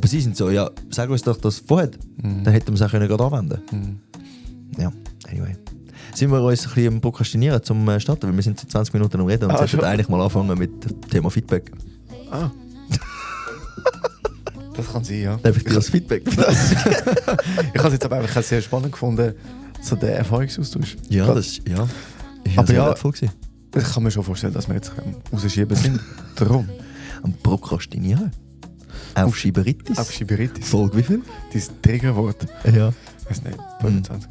Aber sie sind so, ja, sag uns doch das vorher, dann hätten wir es auch gerade anwenden können. Ja, anyway. Sind wir uns ein bisschen am Prokrastinieren zum Starten, weil wir sind seit 20 Minuten am Reden und sollten eigentlich mal anfangen mit dem Thema Feedback. Ah. Das kann sein, ja. Darf ich dir das Feedback? Ich habe es jetzt aber einfach sehr spannend gefunden, so der Erfahrungsaustausch. Ja, das ja. Ist aber sehr ja, wertvoll gewesen. ich kann mir schon vorstellen, dass wir jetzt rausschieben sind. Darum. Am Prokrastinieren. Aufschieberitis. Aufschieberitis. Folge wie viel? Dieses Triggerwort. Ja. Ich weiß nicht, 25.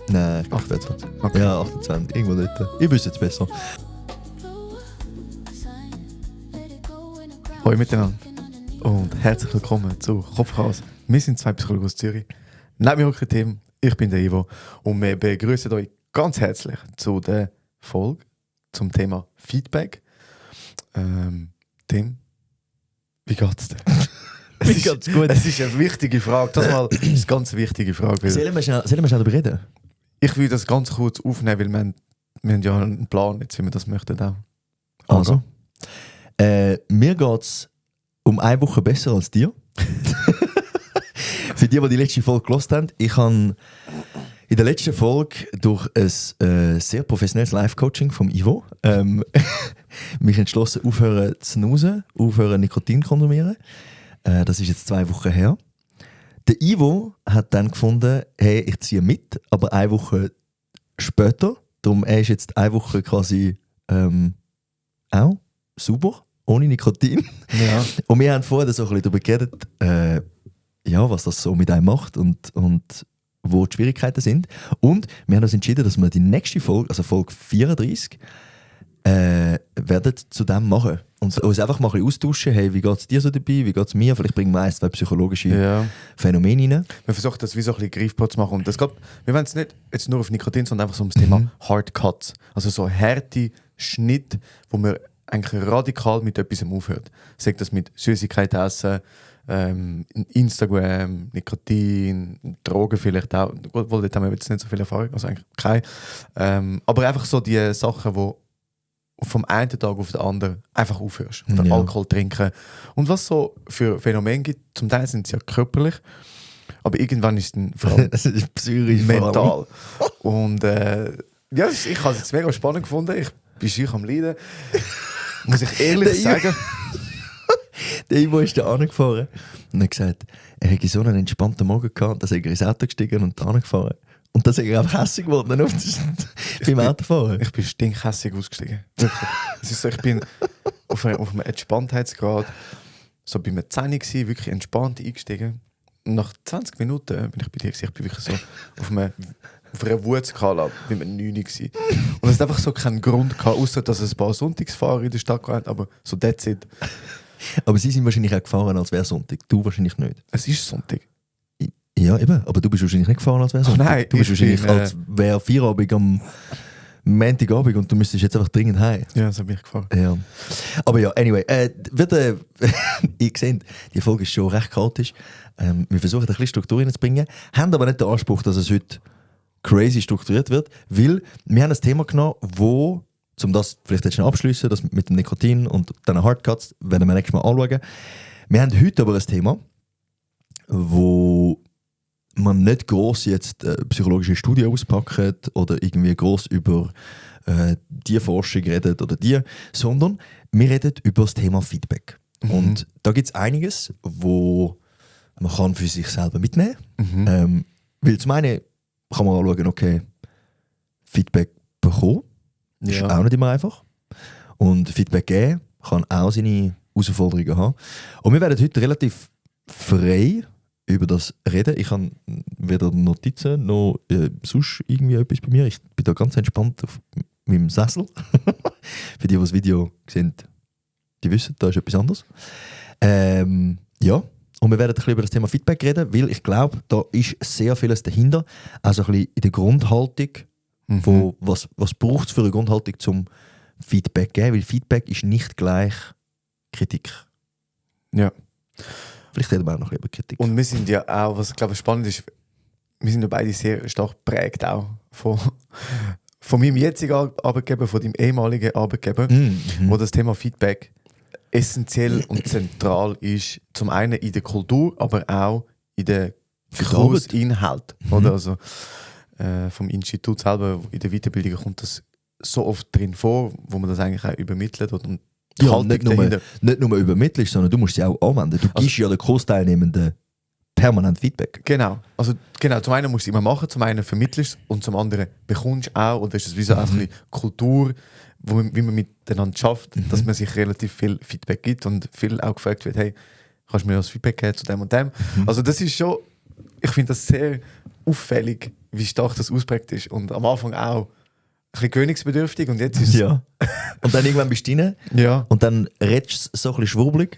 Nein, 28. Okay. Ja, 28. Irgendwo dort. Ihr wisst jetzt besser. Hallo miteinander und herzlich willkommen zu Kopfchaos. Wir sind zwei Psychologen aus Zürich. Neben mir hockt Tim, ich bin der Ivo und wir begrüßen euch ganz herzlich zu der Folge zum Thema Feedback. Tim, wie geht's dir? Mir geht's gut. Es ist eine wichtige Frage. Das mal ist eine ganz wichtige Frage. Weil Sollen wir schnell darüber reden? ich will das ganz kurz aufnehmen, weil wir haben ja einen Plan, jetzt, wie wir das möchten auch. Also, mir geht es um eine Woche besser als dir. Für die letzte Folge gehört haben, ich habe in der letzten Folge durch ein sehr professionelles Live-Coaching vom Ivo mich entschlossen, aufhören zu snoozen, aufhören Nikotin zu konsumieren. Das ist jetzt 2 Wochen her. Der Ivo hat dann gefunden, hey, ich ziehe mit, aber 1 Woche später. Darum er ist jetzt 1 Woche quasi auch sauber, ohne Nikotin. Ja. Und wir haben vorher so ein bisschen darüber geredet, ja, was das so mit einem macht und wo die Schwierigkeiten sind. Und wir haben uns entschieden, dass wir die nächste Folge, also Folge 34, werden zu dem machen. Und uns einfach mal ein bisschen austauschen, hey, wie geht es dir so dabei, wie geht es mir? Vielleicht bringen wir 1, 2 psychologische Phänomene rein. Wir versuchen das wie so ein bisschen greifbar zu machen. Und das geht, wir wollen es nicht jetzt nur auf Nikotin, sondern einfach so um das Thema Hard Cuts. Also so harte Schnitte, wo man eigentlich radikal mit etwas aufhört. Sagt das mit Süßigkeit essen, Instagram, Nikotin, Drogen vielleicht auch. Obwohl, dort haben wir jetzt nicht so viel Erfahrung, also eigentlich keine. Aber einfach so die Sachen, die vom einen Tag auf den anderen einfach aufhörst. Oder Ja. Alkohol trinken. Und was so für Phänomene gibt, zum Teil sind sie ja körperlich, aber irgendwann ist es dann vor allem Das ist psychisch mental. Und ja, ich habe es jetzt mega spannend gefunden. Ich bin schier am Leiden. Muss ich ehrlich sagen. Der Ivo ist da angefahren und hat gesagt, er hätte so einen entspannten Morgen gehabt, dass er ins Auto gestiegen und da angefahren. Und dann ist er einfach hässlich geworden beim Autofahren. Ich bin stinkhässig ausgestiegen. Wirklich. Es ist so, ich bin auf einem Entspanntheitsgrad so bei mir 10 gewesen, wirklich entspannt eingestiegen. Und nach 20 Minuten bin ich bei dir gewesen. Ich bin wirklich so auf einer Wutskala bei mir 9 gewesen. Und es hat einfach so keinen Grund gehabt, außer dass es ein paar Sonntagsfahrer in der Stadt gab, aber so that's it. Aber sie sind wahrscheinlich auch gefahren, als wäre Sonntag. Du wahrscheinlich nicht. Es ist Sonntag. Ja, eben. Aber du bist wahrscheinlich nicht gefahren, als wäre Sonntag. Nein, du bist ich wahrscheinlich, bin, als wäre Feierabend am Montagabend und du müsstest jetzt einfach dringend heim. Ja, so bin ich gefahren. Ja. Aber ja, anyway. Ihr seht, die Folge ist schon recht chaotisch. Wir versuchen ein bisschen Struktur reinzubringen, haben aber nicht den Anspruch, dass es heute crazy strukturiert wird, weil wir haben ein Thema genommen, wo, um das vielleicht jetzt schnell abschliessen, das mit dem Nikotin und den Hardcuts, werden wir nächstes Mal anschauen. Wir haben heute aber ein Thema, wo man nicht gross jetzt psychologische Studien auspackt oder irgendwie gross über die Forschung redet oder die, sondern wir reden über das Thema Feedback. Und da gibt es einiges, wo man kann für sich selber mitnehmen kann. Weil zum einen kann man anschauen, okay, Feedback bekommen ist auch nicht immer einfach. Und Feedback geben kann auch seine Herausforderungen haben. Und wir werden heute relativ frei über das reden. Ich habe weder Notizen noch sonst irgendwie etwas bei mir. Ich bin da ganz entspannt auf meinem Sessel. Für die das Video sehen, die wissen, da ist etwas anderes. Ja, und wir werden ein bisschen über das Thema Feedback reden, weil ich glaube, da ist sehr vieles dahinter. Also ein bisschen in der Grundhaltung, was braucht es für eine Grundhaltung zum Feedback geben, weil Feedback ist nicht gleich Kritik. Ja. Vielleicht reden wir auch noch über Kritik. Und wir sind ja auch, was ich glaube spannend ist, wir sind ja beide sehr stark geprägt auch von meinem jetzigen Arbeitgeber, von deinem ehemaligen Arbeitgeber, wo das Thema Feedback essentiell und zentral ist, zum einen in der Kultur, aber auch in der Für die Arbeit. Kursinhalt. Oder? Also, vom Institut selber, in der Weiterbildung kommt das so oft drin vor, wo man das eigentlich auch übermittelt und die Ja, Haltung nicht nur übermittelst, sondern du musst sie auch anwenden. Du gibst ja den Kursteilnehmenden permanent Feedback. Genau. Also, genau. Zum einen musst du es immer machen, zum einen vermittelst du und zum anderen bekommst du auch, oder ist es wie so ein bisschen Kultur, wie man miteinander schafft, dass man sich relativ viel Feedback gibt und viel auch gefragt wird, hey, kannst du mir das Feedback geben zu dem und dem? Also das ist schon, ich finde das sehr auffällig, wie stark das ausprägt ist und am Anfang auch ein bisschen gewöhnungsbedürftig und jetzt ist es... Ja. Und dann irgendwann bist du rein Ja. und dann redest du so ein bisschen schwurbelig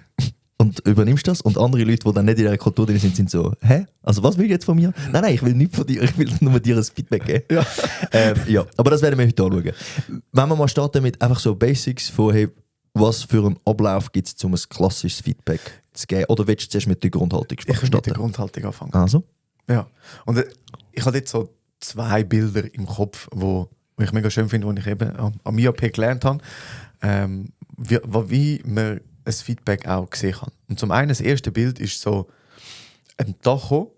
und übernimmst das und andere Leute, die dann nicht in dieser Kultur drin sind, sind so, hä? Also was will du jetzt von mir? Nein, ich will nichts von dir, ich will nur dir ein Feedback geben. Ja. Ja, aber das werden wir heute anschauen. Wenn wir mal starten mit einfach so Basics von, hey, was für einen Ablauf gibt es, um ein klassisches Feedback zu geben? Oder willst du zuerst mit der Grundhaltung Ich will mit der starten? Grundhaltung anfangen. Also? Ja. Und ich habe jetzt so 2 Bilder im Kopf, wo ich mega schön finde, die ich eben am IAP gelernt habe, wie man ein Feedback auch sehen kann. Und zum einen, das erste Bild ist so ein Tacho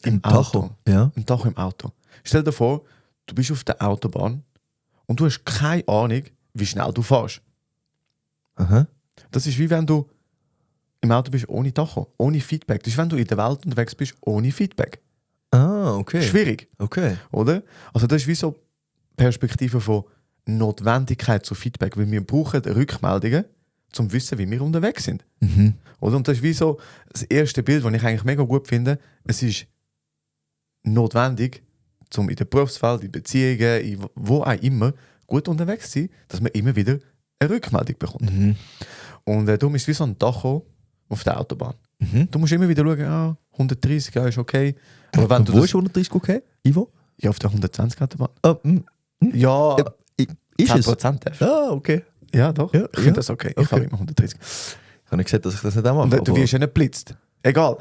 im Auto. Ja. Ein Tacho im Auto. Stell dir vor, du bist auf der Autobahn und du hast keine Ahnung, wie schnell du fährst. Aha. Das ist wie wenn du im Auto bist ohne Tacho, ohne Feedback. Das ist, wenn du in der Welt unterwegs bist ohne Feedback. Ah, okay. Schwierig, Okay. oder? Also das ist wie so Perspektive von Notwendigkeit zu Feedback, weil wir brauchen Rückmeldungen, um zu wissen, wie wir unterwegs sind. Mhm. Oder? Und das ist wie so das erste Bild, das ich eigentlich mega gut finde. Es ist notwendig, um in der Berufswelt, in Beziehungen, wo auch immer, gut unterwegs zu sein, dass man immer wieder eine Rückmeldung bekommt. Mhm. Und darum ist es wie so ein Tacho auf der Autobahn. Mhm. Du musst immer wieder schauen, 130, ja, ist okay. Aber wenn Und du wo das, ist 130 okay? Ivo? ja, auf der 120 Autobahn. Ja, Ja, ist es? 10% darfst du. Ah, okay. Ja, doch. Ja, Ich finde ja. das okay. Ich Okay. fahre immer 130. Ich habe nicht gesagt, dass ich das nicht auch mache. Und du wirst ja nicht geblitzt. Egal.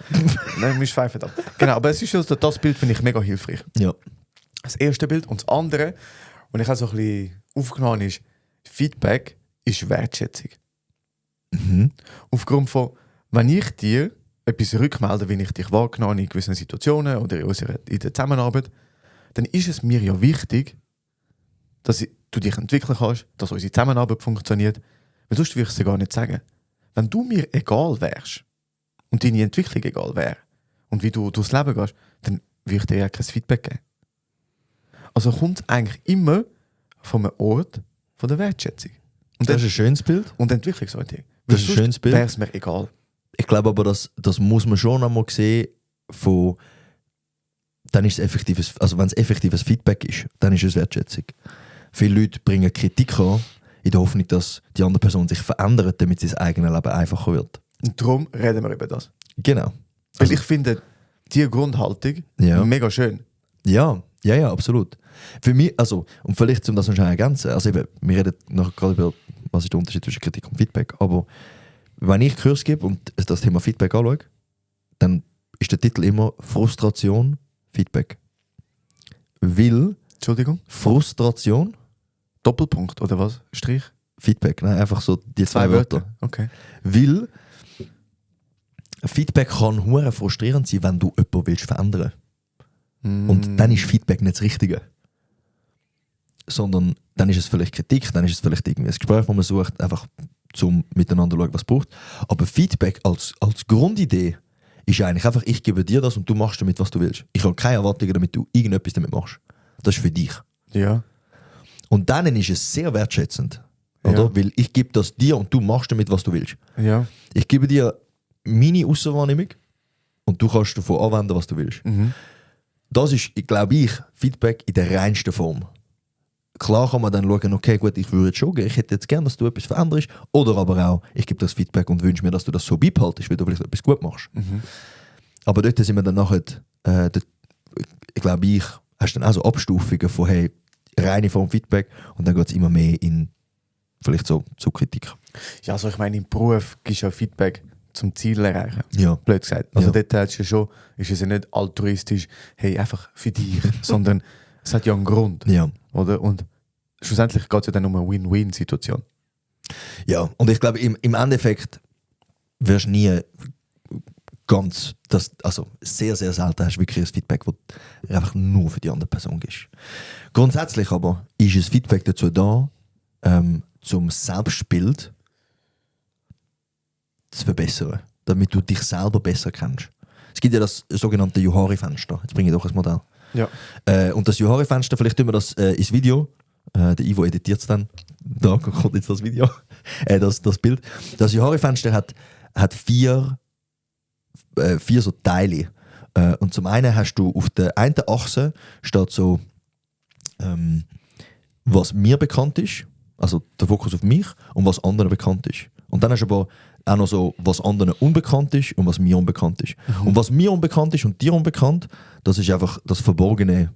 Nein, wir pfeifen ab. Genau, aber es ist so, das Bild finde ich mega hilfreich. Ja. Das erste Bild. Und das andere, und ich habe so ein bisschen aufgenommen, ist, Feedback ist Wertschätzung. Mhm. Aufgrund von, wenn ich dir etwas rückmelde, wie ich dich wahrgenommen habe in gewissen Situationen oder in der Zusammenarbeit, dann ist es mir ja wichtig, dass du dich entwickeln kannst, dass unsere Zusammenarbeit funktioniert. Weil sonst würde ich es dir gar nicht sagen. Wenn du mir egal wärst und deine Entwicklung egal wäre und wie du durchs Leben gehst, dann würde ich dir ja kein Feedback geben. Also kommt es eigentlich immer von einem Ort von der Wertschätzung. Und Das ist ein schönes Bild. und Entwicklungsorientierung. Das ist ein schönes Bild. Wäre es mir egal. Ich glaube aber, das muss man schon einmal sehen, von, dann ist es effektives, also wenn es effektives Feedback ist, dann ist es Wertschätzung. Viele Leute bringen Kritik an, in der Hoffnung, dass die andere Person sich verändert, damit sein eigenes Leben einfacher wird. Und darum reden wir über das. Genau. Weil ich finde diese Grundhaltung Ja. mega schön. Ja, absolut. Für mich, also, und vielleicht um das noch schnell ergänzen, also eben, wir reden noch gerade über, was ist der Unterschied zwischen Kritik und Feedback, aber wenn ich Kurs gebe und das Thema Feedback anschaue, dann ist der Titel immer Frustration, Feedback. Weil Entschuldigung? Frustration, Doppelpunkt oder was? Strich? Feedback, nein, einfach so die zwei Wörter. Okay. Weil Feedback kann hure frustrierend sein, wenn du jemanden willst verändern. Und dann ist Feedback nicht das Richtige. Sondern dann ist es vielleicht Kritik, dann ist es vielleicht irgendwie ein Gespräch, das man sucht, einfach zum miteinander schauen, was es braucht. Aber Feedback als Grundidee ist eigentlich einfach, ich gebe dir das und du machst damit, was du willst. Ich habe keine Erwartungen, damit du irgendetwas damit machst. Das ist für dich. Ja. Und dann ist es sehr wertschätzend. Oder? Ja. Weil ich gebe das dir und du machst damit, was du willst. Ja. Ich gebe dir meine Ausserwahrnehmung und du kannst davon anwenden, was du willst. Mhm. Das ist, glaube ich, Feedback in der reinsten Form. Klar kann man dann schauen, okay, gut, ich würde jetzt schon gehen, ich hätte jetzt gerne, dass du etwas veränderst. Oder aber auch, ich gebe das Feedback und wünsche mir, dass du das so beibehaltest, weil du vielleicht etwas gut machst. Mhm. Aber dort sind wir dann nachher, ich glaube, hast dann auch so Abstufungen von, hey, reine Form Feedback und dann geht es immer mehr in vielleicht so zu Kritik. Ja, also ich meine, im Beruf gibst du ja Feedback zum Ziel erreichen. Ja. Blöd gesagt. Also Ja. dort hast du ja schon, ist es ja nicht altruistisch, hey, einfach für dich, sondern es hat ja einen Grund. Ja. Oder? Und schlussendlich geht es ja dann um eine Win-Win-Situation. Ja, und ich glaube, im Endeffekt wirst du nie ganz, also sehr, sehr selten hast du wirklich ein Feedback, das einfach nur für die andere Person ist. Grundsätzlich aber ist ein Feedback dazu da, zum Selbstbild zu verbessern, damit du dich selber besser kennst. Es gibt ja das sogenannte Johari-Fenster. Jetzt bringe ich doch ein Modell. Ja. Und das Johari-Fenster, vielleicht tun wir das ins Video. Der Ivo editiert es dann. Da kommt jetzt das Video. Das Bild. Das Johari-Fenster hat vier so Teile. Und zum einen hast du auf der einen Achse steht so, was mir bekannt ist, also der Fokus auf mich, und was anderen bekannt ist. Und dann hast du aber auch noch so, was anderen unbekannt ist und was mir unbekannt ist. Und was mir unbekannt ist und dir unbekannt, das ist einfach das Verborgene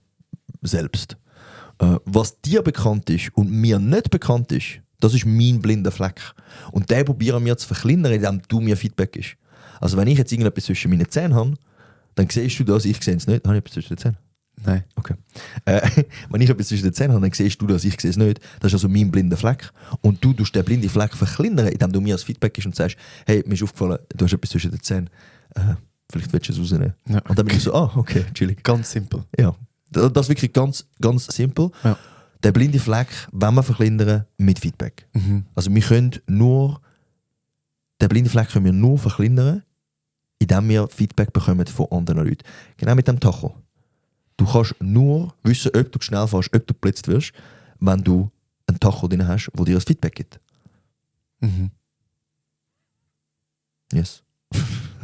selbst. Was dir bekannt ist und mir nicht bekannt ist, das ist mein blinder Fleck. Und den probieren wir zu verkleinern, indem du mir Feedback gibst. Also wenn ich jetzt irgendetwas zwischen meinen Zähnen habe, dann siehst du das, ich sehe es nicht. Habe ich etwas zwischen den Zähnen? Nein. Okay. Wenn ich etwas zwischen den Zähnen habe, dann siehst du das, ich sehe es nicht. Das ist also mein blinder Fleck. Und du tust den blinden Fleck verkleinern, indem du mir als Feedback gibst und sagst, hey, mir ist aufgefallen, du hast etwas zwischen den Zähnen. Vielleicht willst du es rausnehmen. Ja. Und dann bin ich so, okay, chillig. Ganz simpel. Ja. Das ist wirklich ganz, ganz simpel. Ja. Der blinde Fleck wollen wir verkleinern mit Feedback. Also wir können nur, den blinden Fleck können wir nur verkleinern, indem wir Feedback bekommen von anderen Leuten. Genau mit dem Tacho. Du kannst nur wissen, ob du schnell fährst, ob du geblitzt wirst, wenn du einen Tacho drin hast, der dir ein Feedback gibt. Yes.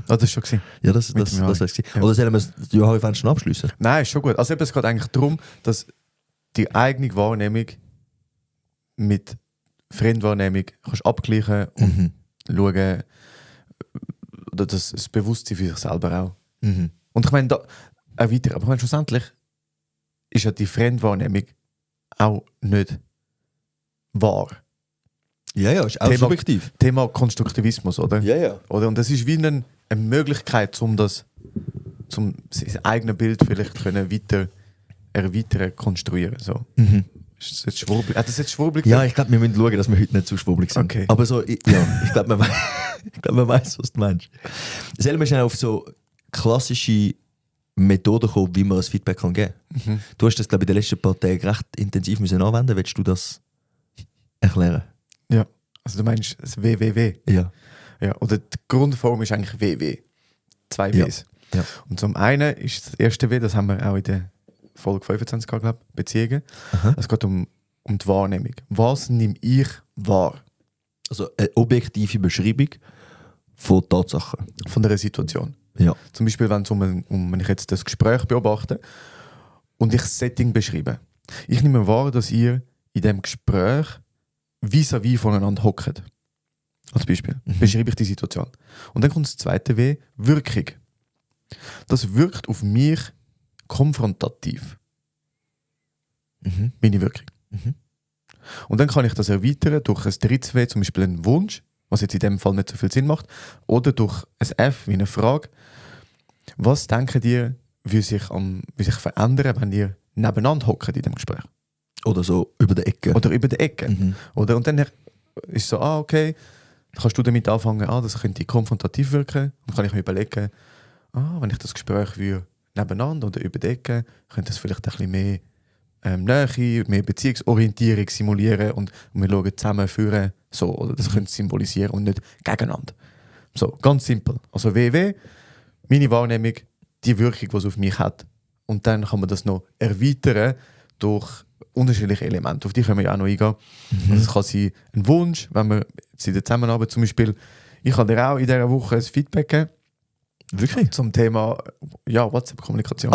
Ah, das ist schon gewesen. Ja, das heißt ja. Oder sollen wir das Johari-Fenster abschließen? Nein, ist schon gut. Also es geht eigentlich darum, dass die eigene Wahrnehmung mit Fremdwahrnehmung kannst abgleichen und schauen, oder das Bewusstsein für sich selber auch. Und ich meine, da auch weiter, aber ich meine, schlussendlich ist ja die Fremdwahrnehmung auch nicht wahr. Ja, ist auch subjektiv. Thema Konstruktivismus, oder? Ja. Oder? Und das ist wie eine Möglichkeit, um sein eigenes Bild vielleicht können weiter erweitern, konstruieren. So. Ist das jetzt schwurbelig? Hat das jetzt schwurbelig? Ja, ich glaube, wir müssen schauen, dass wir heute nicht zu schwurbelig sind. Okay. Aber so, ich glaube, man weiß, was du meinst. Sollen wir schnell auf so klassische Methoden kommen, wie man ein Feedback geben kann? Du hast das, glaube ich, in den letzten paar Tagen recht intensiv müssen anwenden. Willst du das erklären? Ja. Also du meinst das WWW? Ja. Ja. Oder die Grundform ist eigentlich WW. 2 Ws. Ja. Und zum einen ist das erste W, das haben wir auch in der Folge 25 gehabt, glaube ich, Beziehungen. Es geht um die Wahrnehmung. Was nehme ich wahr? Also eine objektive Beschreibung von Tatsachen. Von einer Situation. Ja. Zum Beispiel, wenn ich jetzt das Gespräch beobachte und ich das Setting beschreibe. Ich nehme wahr, dass ihr in diesem Gespräch vis-à-vis voneinander hockt. Als Beispiel. Beschreibe ich die Situation. Und dann kommt das zweite W, Wirkung. Das wirkt auf mich konfrontativ. Meine Wirkung. Und dann kann ich das erweitern durch ein drittes W, zum Beispiel einen Wunsch, was jetzt in dem Fall nicht so viel Sinn macht, oder durch ein F wie eine Frage. Was denkt ihr, wie sich verändern, wenn ihr nebeneinander hockt in dem Gespräch? Oder so über die Ecke. Oder über die Ecke. Oder, und dann ist es so, okay, dann kannst du damit anfangen, das könnte konfrontativ wirken. Dann kann ich mir überlegen, wenn ich das Gespräch nebeneinander oder über die Ecke, könnte es vielleicht ein bisschen mehr Nähe, mehr Beziehungsorientierung simulieren und wir schauen zusammen führen, so, oder das könnte symbolisieren und nicht gegeneinander. So, ganz simpel. Also WW, meine Wahrnehmung, die Wirkung, die es auf mich hat. Und dann kann man das noch erweitern durch unterschiedliche Elemente. Auf die können wir ja auch noch eingehen. Also es kann sein ein Wunsch, wenn wir jetzt in der Zusammenarbeit zum Beispiel, ich kann dir auch in dieser Woche ein Feedback geben. Wirklich? Zum Thema WhatsApp-Kommunikation.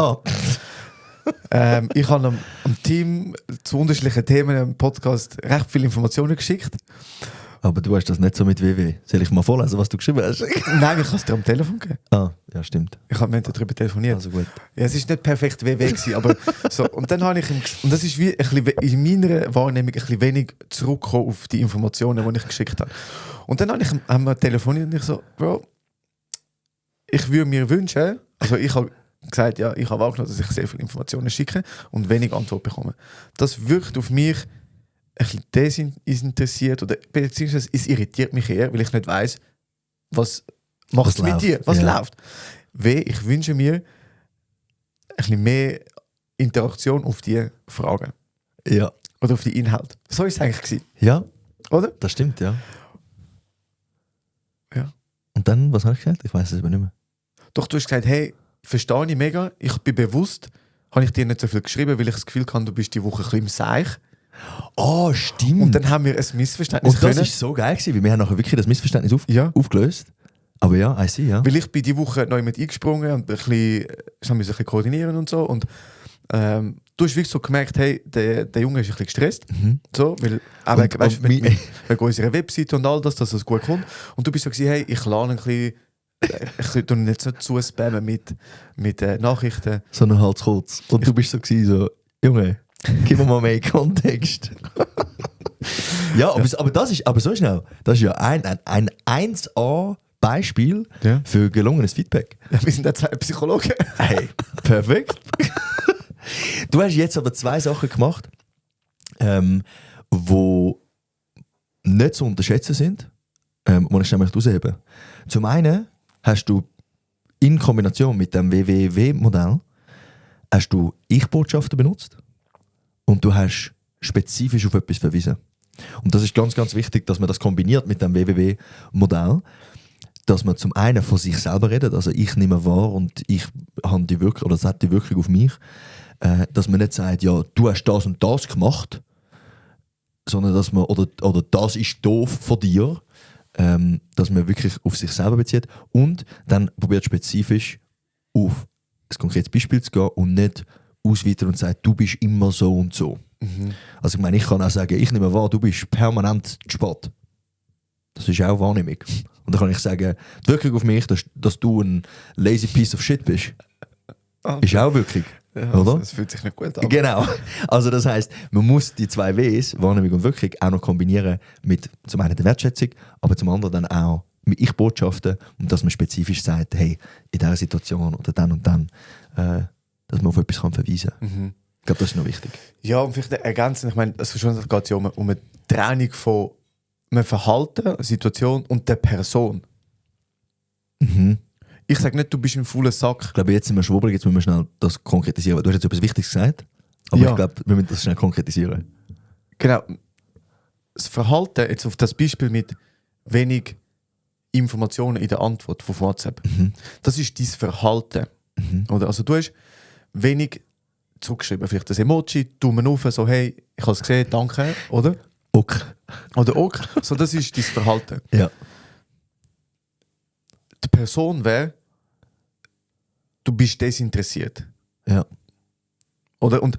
Ich habe am Team zu unterschiedlichen Themen im Podcast recht viele Informationen geschickt. Aber du hast das nicht so mit WW. Soll ich mal vorlesen, was du geschrieben hast? Nein, ich kann es dir am Telefon geben. Ja, stimmt. Wir haben darüber telefoniert. Also gut. Ja, es war nicht perfekt WW gewesen, aber so. Und dann habe ich und das ist wie ein bisschen, in meiner Wahrnehmung ein bisschen wenig zurückgekommen auf die Informationen, die ich geschickt habe. Und dann haben wir telefoniert und ich so, Bro, ich würde mir wünschen, also ich habe gesagt, ja, ich habe wahrgenommen, dass ich sehr viele Informationen schicke und wenig Antwort bekomme. Das wirkt auf mich bisschen desinteressiert oder beziehungsweise es irritiert mich eher, weil ich nicht weiss, was macht es mit läuft. dir, was Ja. läuft. Ich wünsche mir ein bisschen mehr Interaktion auf die Fragen Ja. oder auf die Inhalte. So war es eigentlich gewesen, Ja, oder? das stimmt, ja. Ja. Und dann, was habe ich gesagt? Ich weiß es aber nicht mehr. Doch du hast gesagt, hey, verstehe ich mega, ich bin bewusst, habe ich dir nicht so viel geschrieben, weil ich das Gefühl hatte, du bist die Woche ein bisschen im Seich. Oh, stimmt. Und dann haben wir ein Missverständnis Und das können. ist so geil gewesen, weil wir haben nachher wirklich das Missverständnis Ja. aufgelöst. Aber ja, I see, ja. Weil ich bin die Woche neu mit eingesprungen und ich musste ein bisschen koordinieren und so. Und du hast wirklich so gemerkt, hey, der Junge ist ein bisschen gestresst. So, weil auch Und- weißt, und wegen unserer Webseite und all das, dass es gut kommt. Und du bist so gewesen, hey, ich lerne ein bisschen, ich tue jetzt nicht zu spammen mit Nachrichten. Sondern halt zu kurz. Und du bist so gewesen, so, Junge, gib mir mal mehr Kontext. Ja, aber das ist, aber so schnell, das ist ja ein 1A-Beispiel Ja. für gelungenes Feedback. Ja, wir sind ja zwei Psychologen. Hey, perfekt. Du hast jetzt aber 2 Sachen gemacht, wo nicht zu unterschätzen sind, und ich möchte herausheben. Zum einen hast du in Kombination mit dem WWW-Modell hast du Ich-Botschaften benutzt und du hast spezifisch auf etwas verwiesen. Und das ist ganz, ganz wichtig, dass man das kombiniert mit dem WWW-Modell, dass man zum einen von sich selber redet, also ich nehme wahr und ich habe die Wirkung, oder das hat die Wirkung auf mich, dass man nicht sagt, ja, du hast das und das gemacht, sondern dass man, oder das ist doof von dir, dass man wirklich auf sich selber bezieht und dann probiert spezifisch auf ein konkretes Beispiel zu gehen und nicht ausweiten und sagt, du bist immer so und so. Also ich meine, ich kann auch sagen, ich nehme wahr, du bist permanent zu spät. Das ist auch Wahrnehmung. Und dann kann ich sagen, die Wirkung auf mich, dass du ein lazy piece of shit bist, ist auch Wirkung. Ja, Oder? das fühlt sich nicht gut an. Genau. Also das heisst, man muss die 2 Ws, Wahrnehmung und Wirkung, auch noch kombinieren mit zum einen der Wertschätzung, aber zum anderen dann auch mit Ich-Botschaften und dass man spezifisch sagt, hey, in dieser Situation oder dann und dann, dass man auf etwas kann verweisen kann. Ich glaube, das ist noch wichtig. Ja, und vielleicht ergänzen, ich meine, es geht ja um eine Trennung von einem Verhalten, einer Situation und der Person. Ich sage nicht, du bist ein fauler Sack. Ich glaube, jetzt sind wir schwubbelig, jetzt müssen wir schnell das konkretisieren. Du hast jetzt etwas Wichtiges gesagt, aber Ja. ich glaube, wir müssen das schnell konkretisieren. Genau. Das Verhalten, jetzt auf das Beispiel mit wenig Informationen in der Antwort von WhatsApp, das ist dein Verhalten. Oder? Also du hast wenig zurückgeschrieben, vielleicht ein Emoji, Daumen auf, so hey, ich habe es gesehen, danke, oder? Okay. Oder auch. So, das ist dein Verhalten. Ja. Die Person wäre, du bist desinteressiert. Ja. Oder? Und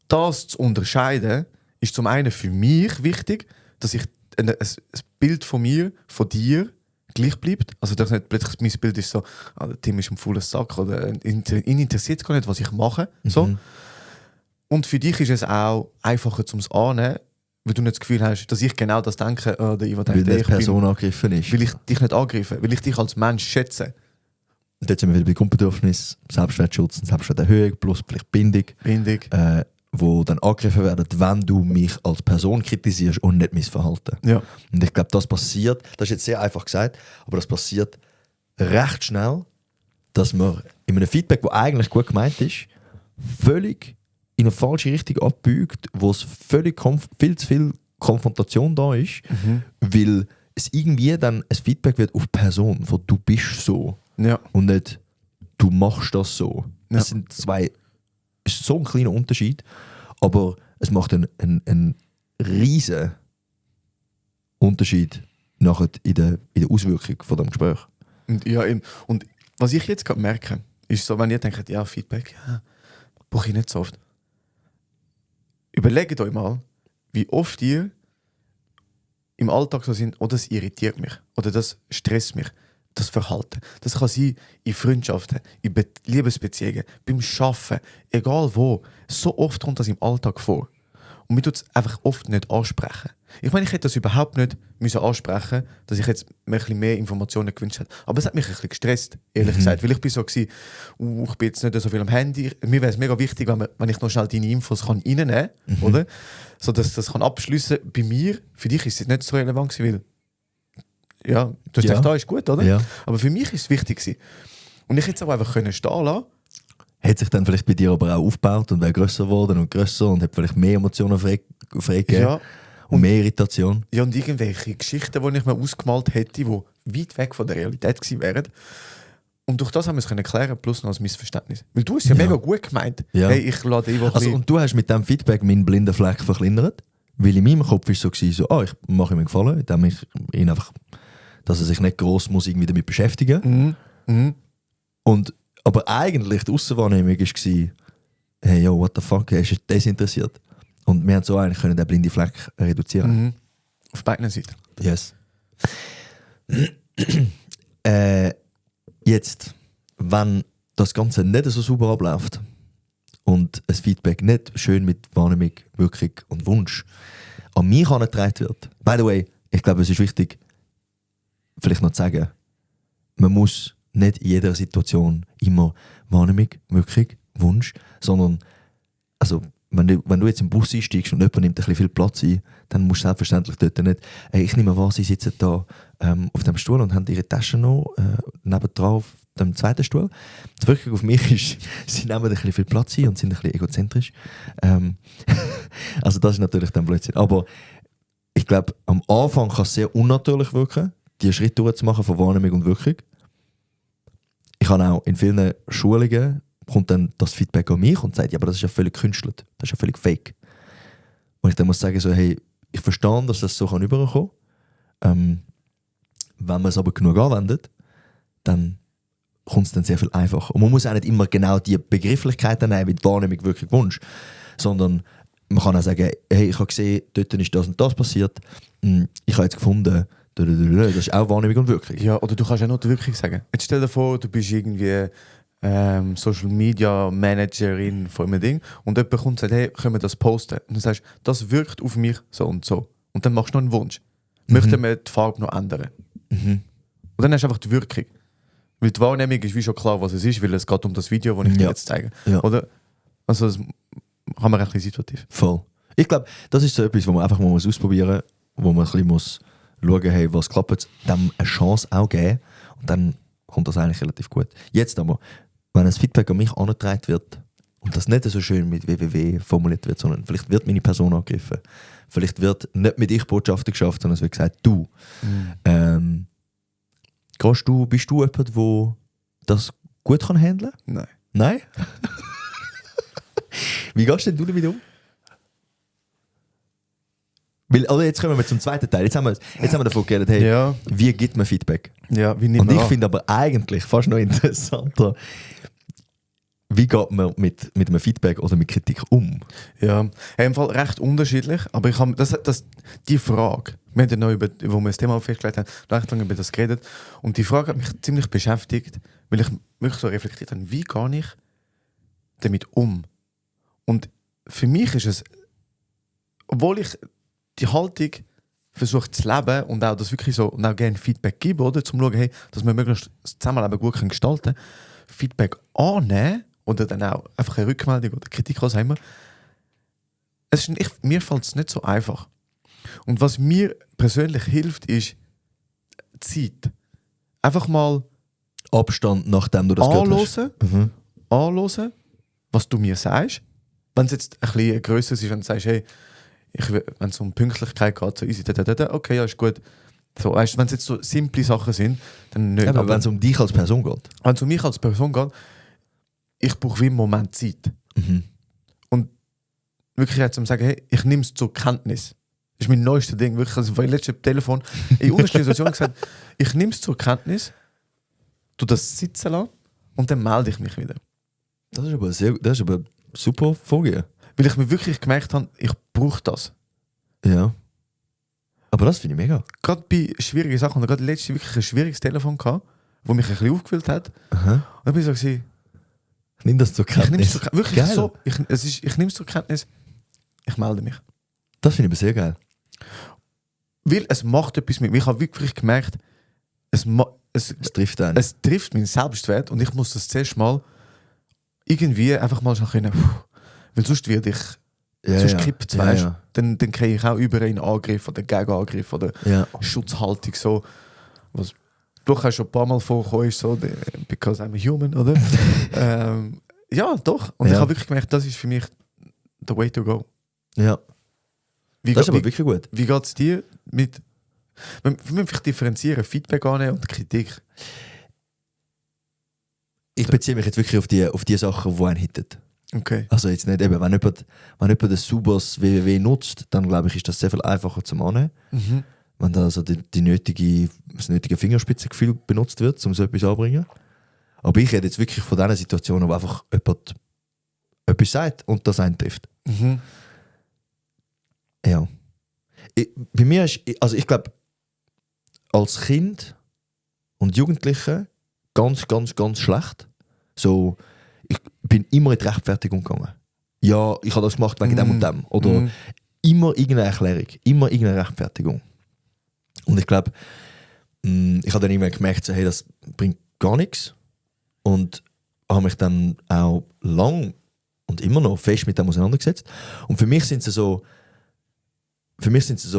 das zu unterscheiden, ist zum einen für mich wichtig, dass ich ein Bild von mir, von dir, gleich bleibt. Also, dass nicht plötzlich mein Bild ist so, der Tim ist ein fauler Sack oder ihn interessiert gar nicht, was ich mache. So. Und für dich ist es auch einfacher zum Annehmen, weil du nicht das Gefühl hast, dass ich genau das denke, oder ich Weil denke, die ich Person angegriffen ist. will ich dich nicht angreifen, will ich dich als Mensch schätzen. Und jetzt sind wir wieder bei Grundbedürfnis, Selbstwertschutz und Selbstwerterhöhung plus vielleicht Bindung, Bindung. wo dann angegriffen werden, wenn du mich als Person kritisierst und nicht mein Verhalten. Ja. Und ich glaube, das passiert, das ist jetzt sehr einfach gesagt, aber das passiert recht schnell, dass man in einem Feedback, das eigentlich gut gemeint ist, völlig in eine falsche Richtung abbiegt, wo es völlig viel zu viel Konfrontation da ist, weil es irgendwie dann ein Feedback wird auf Person, von du bist so Ja. und nicht du machst das so. Ja. Das sind ist so ein kleiner Unterschied, aber es macht einen riesen Unterschied nachher in der Auswirkung von dem Gespräch. Und, ja, eben. Und was ich jetzt gerade merke, ist so, wenn ihr denkt, ja, Feedback, ja, brauche ich nicht so oft. Überlegt euch mal, wie oft ihr im Alltag so sind, oh, das irritiert mich oder das stresst mich, das Verhalten. Das kann sein in Freundschaften, in Liebesbeziehungen, beim Arbeiten, egal wo. So oft kommt das im Alltag vor. Und wir tun es einfach oft nicht ansprechen. Ich meine, ich hätte das überhaupt nicht müssen ansprechen, dass ich jetzt mir ein bisschen mehr Informationen gewünscht hätte. Aber es hat mich ein bisschen gestresst, ehrlich gesagt. Weil ich bin so gewesen, ich bin jetzt nicht so viel am Handy. Mir wäre es mega wichtig, wenn ich noch schnell deine Infos reinnehmen kann, oder? So dass das kann abschliessen. Bei mir, für dich ist es nicht so relevant gewesen, weil ja, du hast gedacht, da ist gut, oder? Ja. Aber für mich ist es wichtig gewesen. Und ich hätte es auch einfach können stehen lassen. Hat sich dann vielleicht bei dir aber auch aufgebaut und wäre grösser geworden und grösser und hat vielleicht mehr Emotionen freigegeben Ja. und mehr Irritation. Ja, und irgendwelche Geschichten, die ich mir ausgemalt hätte, die weit weg von der Realität gewesen wären. Und durch das haben wir es können klären, plus noch ein Missverständnis. Weil du hast ja mega gut gemeint. Ja. Hey, ich lade die Woche. Also, und du hast mit diesem Feedback meinen blinden Fleck verkleinert, weil in meinem Kopf war es so, ich mache ihm einen Gefallen, indem ich ihn einfach, dass er sich nicht gross muss irgendwie damit beschäftigen. Und, aber eigentlich die Aussenwahrnehmung war, hey, yo, what the fuck, er ist desinteressiert. Und wir haben so eigentlich können den blinden Fleck reduzieren. Auf beiden Seiten. Yes. Jetzt, wenn das Ganze nicht so sauber abläuft und ein Feedback nicht schön mit Wahrnehmung, Wirkung und Wunsch an mich herangetragen wird. By the way, ich glaube, es ist wichtig, vielleicht noch zu sagen, man muss nicht in jeder Situation immer Wahrnehmung, Wirkung, Wunsch, sondern also wenn du jetzt im Bus einsteigst und jemand nimmt ein bisschen viel Platz ein, dann musst du selbstverständlich dort nicht, ich nehme wahr, sie sitzen da auf dem Stuhl und haben ihre Taschen noch nebendran auf dem zweiten Stuhl. Die Wirkung auf mich ist, sie nehmen ein bisschen viel Platz ein und sind ein bisschen egozentrisch. Also das ist natürlich dann Blödsinn. Aber ich glaube, am Anfang kann es sehr unnatürlich wirken, diese Schritte durchzumachen von Wahrnehmung und Wirkung. Ich habe auch in vielen Schulungen kommt dann das Feedback an mich und sagt, ja, aber das ist ja völlig künstelt, das ist ja völlig fake. Und ich dann muss sagen, so, hey, ich verstehe, dass das so rüberkommen kann. Wenn man es aber genug anwendet, dann kommt es dann sehr viel einfacher. Und man muss auch nicht immer genau die Begrifflichkeiten nehmen, wie die Wahrnehmung, Wirkung, Wunsch, sondern man kann auch sagen, hey, ich habe gesehen, dort ist das und das passiert, ich habe jetzt gefunden, das ist auch Wahrnehmung und Wirkung. Ja, oder du kannst ja nur die Wirkung sagen. Jetzt stell dir vor, du bist irgendwie Social Media Managerin von einem Ding und jemand kommt und sagt, hey, können wir das posten? Und du sagst, das wirkt auf mich so und so. Und dann machst du noch einen Wunsch. Möchten wir die Farbe noch ändern? Und dann hast du einfach die Wirkung. Weil die Wahrnehmung ist wie schon klar, was es ist, weil es geht um das Video, das ich dir jetzt zeige. Ja. Oder? Also das kann man ein bisschen situativ. Voll. Ich glaube, das ist so etwas, wo man einfach mal ausprobieren muss, wo man ein bisschen muss schauen, hey, was klappt, dem eine Chance auch geben und dann kommt das eigentlich relativ gut. Jetzt aber, wenn ein Feedback an mich angetragen wird und das nicht so schön mit www formuliert wird, sondern vielleicht wird meine Person angegriffen, vielleicht wird nicht mit ich Botschaften geschafft, sondern es wird gesagt, du. Bist du jemand, der das gut handeln kann? Nein. Nein? Wie gehst denn du damit um? Weil, also jetzt kommen wir zum zweiten Teil. Jetzt haben wir davon geredet, hey, Ja. wie gibt man Feedback? Ja, wie nimmt Und man ich an? finde aber eigentlich fast noch interessanter, wie geht man mit einem Feedback oder mit Kritik um? Ja, im Fall recht unterschiedlich, aber ich habe die Frage, wir haben ja noch wo wir das Thema festgelegt haben, recht lange über das geredet und die Frage hat mich ziemlich beschäftigt, weil ich wirklich so reflektiert habe, wie gehe ich damit um? Und für mich ist es, obwohl ich die Haltung versuche zu leben und auch das wirklich so und auch gerne Feedback gebe, oder, zum schauen, hey, dass wir möglichst das Zusammenleben gut gestalten können, Feedback annehmen oder dann auch einfach eine Rückmeldung oder Kritik, was auch immer. Mir fällt es nicht so einfach. Und was mir persönlich hilft, ist Zeit. Einfach mal Abstand, nachdem du das gehört hast. anhören, was du mir sagst. Wenn es jetzt ein bisschen grösser ist, wenn du sagst, hey, wenn es um Pünktlichkeit geht, so easy, okay, ja, ist gut. So, weißt, wenn es jetzt so simple Sachen sind, dann nicht. Aber wenn es um dich als Person geht. Wenn es um mich als Person geht, ich brauche wie einen Moment Zeit. Und wirklich jetzt zu sagen, hey, ich nehme es zur Kenntnis. Das ist mein neuestes Ding. Wirklich, also vorhin letztes Telefon in unterschiedlichen Situationen gesagt, ich nehme es zur Kenntnis, tu das sitzen lassen und dann melde ich mich wieder. Das ist aber super Vorgehen. Weil ich mir wirklich gemerkt habe, ich brauche das. Ja. Aber das finde ich mega. Gerade bei schwierigen Sachen, und gerade letztes wirklich ein schwieriges Telefon gehabt, das mich ein bisschen aufgefüllt hat. Aha. Und dann bin ich so gewesen, Ich nehme das zur ich nehme es Kenntnis. wirklich Geil. so, ich nehme es zur Kenntnis, ich melde mich. Das finde ich aber sehr geil. Weil es macht etwas mit mir. Ich habe wirklich gemerkt, es trifft einen. Es trifft meinen Selbstwert und ich muss das zuerst mal irgendwie einfach mal können, weil sonst werde ich, sonst kippt es, weißt du? Dann kriege ich auch über einen Angriff oder Gegenangriff oder Schutzhaltung, so, was durchaus schon ein paar Mal vorgekommen ist, so, because I'm a human, oder? Ja, doch. Und ich habe wirklich gemerkt, das ist für mich the way to go. Ja. Das ist aber wirklich gut. Wie geht es dir mit... Wir müssen vielleicht differenzieren, Feedback annehmen und Kritik. Ich beziehe mich jetzt wirklich auf die Sachen, die einen hitten. Okay. Also jetzt nicht eben, wenn jemand ein sauberes www nutzt, dann glaube ich, ist das sehr viel einfacher zu annehmen. Mhm. Wenn da also das nötige Fingerspitzengefühl benutzt wird, um so etwas anzubringen. Aber ich rede jetzt wirklich von diesen Situationen, wo einfach jemand etwas sagt und das einen trifft. Mhm. Ja. Bei mir ist, also ich glaube, als Kind und Jugendliche ganz, ganz, ganz schlecht. So, ich bin immer in die Rechtfertigung gegangen. Ja, ich habe das gemacht wegen dem und dem. Oder immer irgendeine Erklärung, immer irgendeine Rechtfertigung. Und ich glaube, ich habe dann irgendwann gemerkt, so, hey, das bringt gar nichts. Und habe mich dann auch lang und immer noch fest mit dem auseinandergesetzt. Und für mich sind es so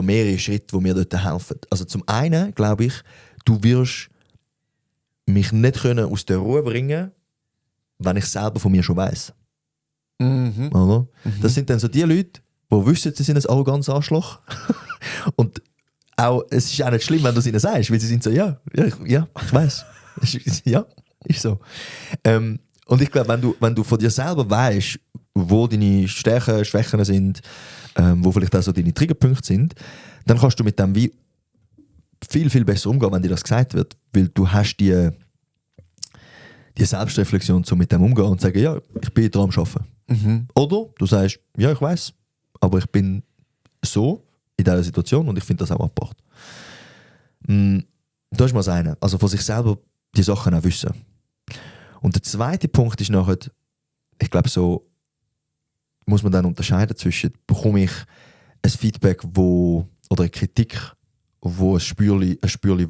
mehrere Schritte, die mir dort helfen. Also zum einen glaube ich, du wirst mich nicht können aus der Ruhe bringen, wenn ich selber von mir schon weiss. Mhm. Oder? Mhm. Das sind dann so die Leute, die wissen, sie sind ein arrogantes Arschloch. Und auch, es ist auch nicht schlimm, wenn du es ihnen sagst, weil sie sind so, ja, ich weiss. Ja, ist so. Und ich glaube, wenn du von dir selber weißt, wo deine Stärken, Schwächen sind, wo vielleicht auch so deine Triggerpunkte sind, dann kannst du mit dem wie viel, viel besser umgehen, wenn dir das gesagt wird. Weil du hast die Selbstreflexion, so mit dem umgehen und sagen, ja, ich bin dran am Arbeiten. Mhm. Oder du sagst, ja, ich weiss, aber ich bin so in dieser Situation und ich finde das auch abgebracht. Das ist mal das eine. Also von sich selber die Sachen auch wissen. Und der zweite Punkt ist nachher, ich glaube, so muss man dann unterscheiden zwischen, bekomme ich ein Feedback oder eine Kritik, wo ein Spürli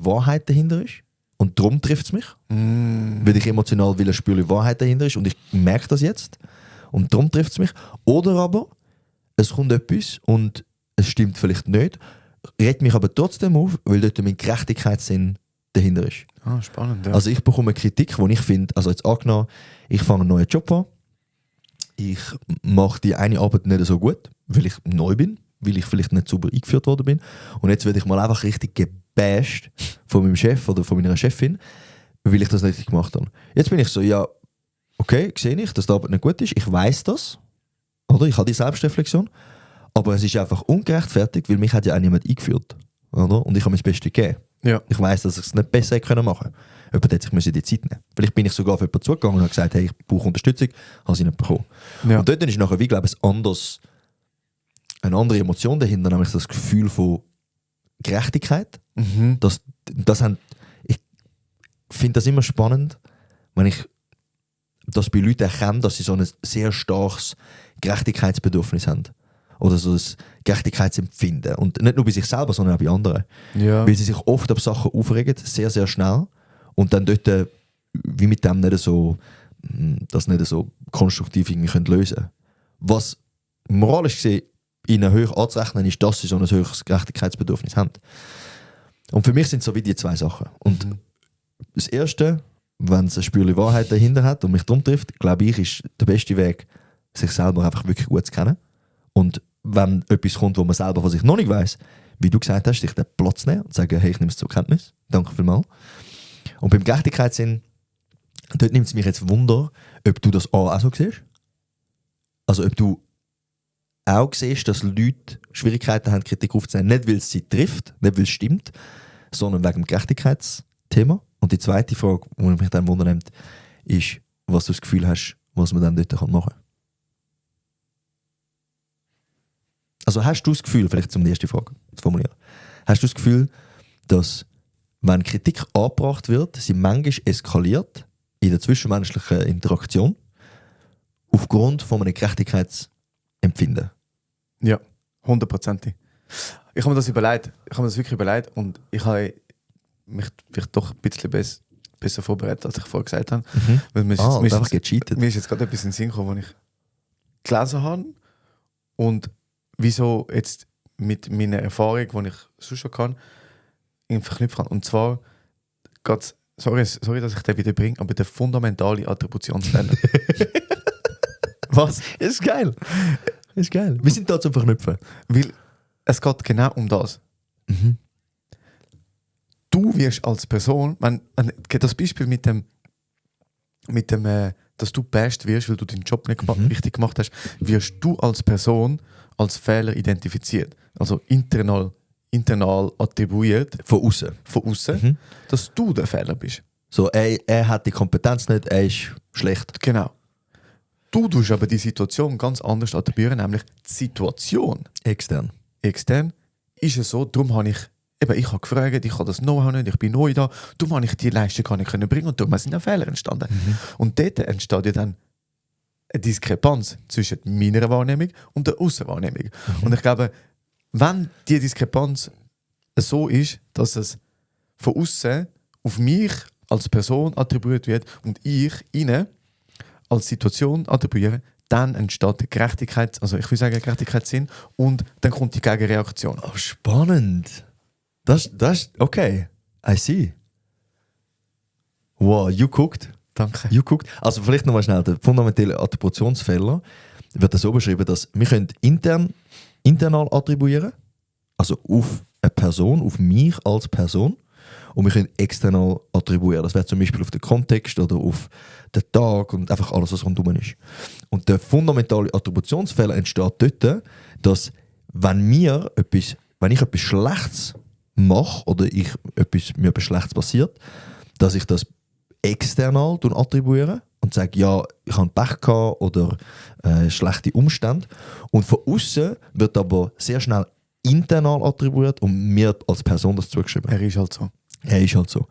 Wahrheit dahinter ist und darum trifft es mich, weil ich emotional will, ein Spürli Wahrheit dahinter ist und ich merke das jetzt und darum trifft es mich. Oder aber es kommt etwas und es stimmt vielleicht nicht, regt mich aber trotzdem auf, weil dort mein Gerechtigkeitssinn dahinter ist. Ah, spannend, ja. Also ich bekomme Kritik, wo ich finde, also jetzt angenommen, ich fange einen neuen Job an, ich mache die eine Arbeit nicht so gut, weil ich neu bin, weil ich vielleicht nicht sauber eingeführt worden bin. Und jetzt werde ich mal einfach richtig gebasht von meinem Chef oder von meiner Chefin, weil ich das nicht richtig gemacht habe. Jetzt bin ich so, ja, okay, sehe ich, dass die Arbeit nicht gut ist, ich weiss das, oder? Ich habe die Selbstreflexion, aber es ist einfach ungerechtfertigt, weil mich hat ja auch niemand eingeführt, oder? Und ich habe mein Bestes gegeben. Ja. Ich weiss, dass ich es nicht besser hätte machen können. Jemand hätte sich die Zeit nehmen. Vielleicht bin ich sogar auf jemanden zugegangen und habe gesagt, hey, ich brauche Unterstützung, habe sie nicht bekommen. Ja. Und dort ist nachher, wie glaube ich, eine andere Emotion dahinter, nämlich das Gefühl von Gerechtigkeit. Mhm. Ich finde das immer spannend, wenn ich das bei Leuten erkenne, dass sie so ein sehr starkes Gerechtigkeitsbedürfnis haben. Oder so ein Gerechtigkeitsempfinden. Und nicht nur bei sich selber, sondern auch bei anderen. Ja. Weil sie sich oft auf Sachen aufregen, sehr, sehr schnell. Und dann dort, wie mit dem nicht so, das nicht so konstruktiv irgendwie lösen können. Was moralisch gesehen ihnen hoch anzurechnen ist, dass sie so ein höheres Gerechtigkeitsbedürfnis haben. Und für mich sind es so wie die zwei Sachen. Und das Erste, wenn es ein Spürchen Wahrheit dahinter hat und mich darum trifft, glaube ich, ist der beste Weg, sich selber einfach wirklich gut zu kennen. Und wenn etwas kommt, wo man selber von sich noch nicht weiss, wie du gesagt hast, sich den Platz nehmen und sagen, hey, ich nehme es zur Kenntnis. Danke vielmals. Und beim Gerechtigkeitssinn, dort nimmt es mich jetzt Wunder, ob du das auch so siehst. Also ob du auch siehst, dass Leute Schwierigkeiten haben, Kritik aufzunehmen, nicht weil es sie trifft, nicht weil es stimmt, sondern wegen dem Gerechtigkeitsthema. Und die zweite Frage, die mich dann wundernimmt, ist, was du das Gefühl hast, was man dann dort machen kann. Also hast du das Gefühl, vielleicht um die erste Frage zu formulieren, hast du das Gefühl, dass wenn Kritik angebracht wird, sie manchmal eskaliert in der zwischenmenschlichen Interaktion aufgrund von einem Gerechtigkeitsempfinden? Ja, 100%. Ich habe mir das überlegt. Ich habe mir das wirklich überlegt und ich habe mich vielleicht doch ein bisschen besser vorbereitet, als ich vorher gesagt habe. Weil mir ist jetzt- mir ist einfach jetzt- gecheatet. Mir ist jetzt gerade etwas in den Sinn gekommen, was ich gelesen habe und wieso jetzt mit meiner Erfahrung, die ich sonst schon kann, ihn verknüpfen kann. Und zwar geht's, sorry, dass ich den wieder bringe, aber der fundamentale Attributionsfehler. Was? Ist geil. Ist geil. Wir sind da zum Verknüpfen. Weil es geht genau um das. Du wirst als Person, das Beispiel mit dem dass du best wirst, weil du deinen Job nicht richtig gemacht hast, wirst du als Person als Fehler identifiziert. Also internal attribuiert Von außen. von außen, dass du der Fehler bist. So, er hat die Kompetenz nicht, er ist schlecht. Genau. Du tust aber die Situation ganz anders attribuieren, nämlich die Situation. Extern. Extern ist es so, darum habe ich habe gefragt, ich habe das Know-how nicht, ich bin neu da, darum habe ich die Leistung gar nicht bringen und darum sind auch Fehler entstanden. Und dort entsteht ja dann eine Diskrepanz zwischen meiner Wahrnehmung und der Aussenwahrnehmung. Und ich glaube, wenn die Diskrepanz so ist, dass es von außen auf mich als Person attribuiert wird und ich ihnen als Situation attribuiere, dann entsteht der Gerechtigkeitssinn und dann kommt die Gegenreaktion. Oh, spannend. Das okay. I see. Wow, you cooked. Danke. You cooked. Also vielleicht nochmal schnell, der fundamentale Attributionsfehler wird so beschrieben, dass wir können internal attribuieren, also auf eine Person, auf mich als Person, und wir können external attribuieren. Das wäre zum Beispiel auf den Kontext oder auf den Tag und einfach alles, was rundherum ist. Und der fundamentale Attributionsfehler entsteht dort, dass wenn ich etwas Schlechtes mache oder mir etwas Schlechtes passiert, dass ich das external attribuiere und sage, ja, ich habe Pech gehabt oder schlechte Umstände. Und von außen wird aber sehr schnell internal attribuiert und mir als Person das zugeschrieben. Er ist halt so. Er ist halt so.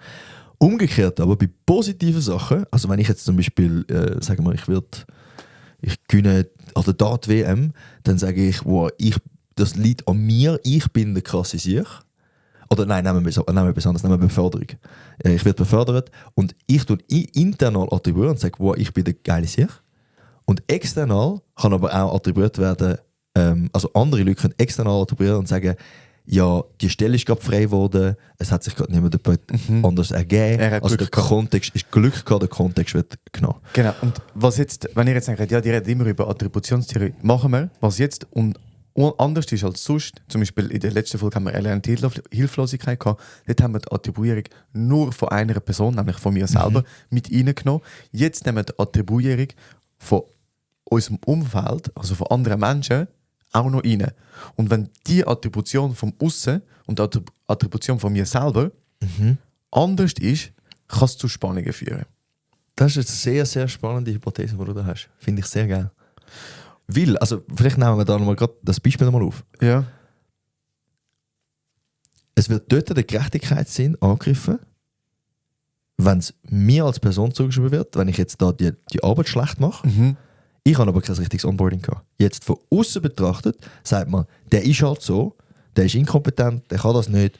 Umgekehrt aber bei positiven Sachen, also wenn ich jetzt zum Beispiel, sagen wir, ich gewinne an der Dart-WM, dann sage ich, wow, das liegt an mir, ich bin der krasse Sieg. Oder nein, nehmen wir besonders, nehmen wir Beförderung. Ich werde befördert und ich tue internal attribuieren und sage, wow, ich bin der geile Sieg. Und external kann aber auch attribuiert werden, also andere Leute können external attribuieren und sagen, ja, die Stelle ist gerade frei geworden, es hat sich gerade niemand anders ergeben. Also der Kontext ist Glück gehabt, der Kontext wird genommen. Genau, und was jetzt, wenn ihr jetzt denkt, ja, die reden immer über Attributionstheorie, machen wir, was jetzt und anders ist als sonst, zum Beispiel in der letzten Folge haben wir erlernte Hilflosigkeit gehabt, dort haben wir die Attribuierung nur von einer Person, nämlich von mir selber, mit reingenommen. Jetzt nehmen wir die Attribuierung von unserem Umfeld, also von anderen Menschen, auch noch rein. Und wenn die Attribution vom Aussen und die Attribution von mir selber anders ist, kann es zu Spannungen führen. Das ist eine sehr, sehr spannende Hypothese, die du da hast. Finde ich sehr geil. Weil, also vielleicht nehmen wir da nochmal gerade das Beispiel nochmal auf. Ja. Es wird dort der Gerechtigkeitssinn angegriffen, wenn es mir als Person zugeschrieben wird, wenn ich jetzt da die Arbeit schlecht mache. Ich habe aber kein richtiges Onboarding gehabt. Jetzt von außen betrachtet, sagt man, der ist halt so, der ist inkompetent, der kann das nicht.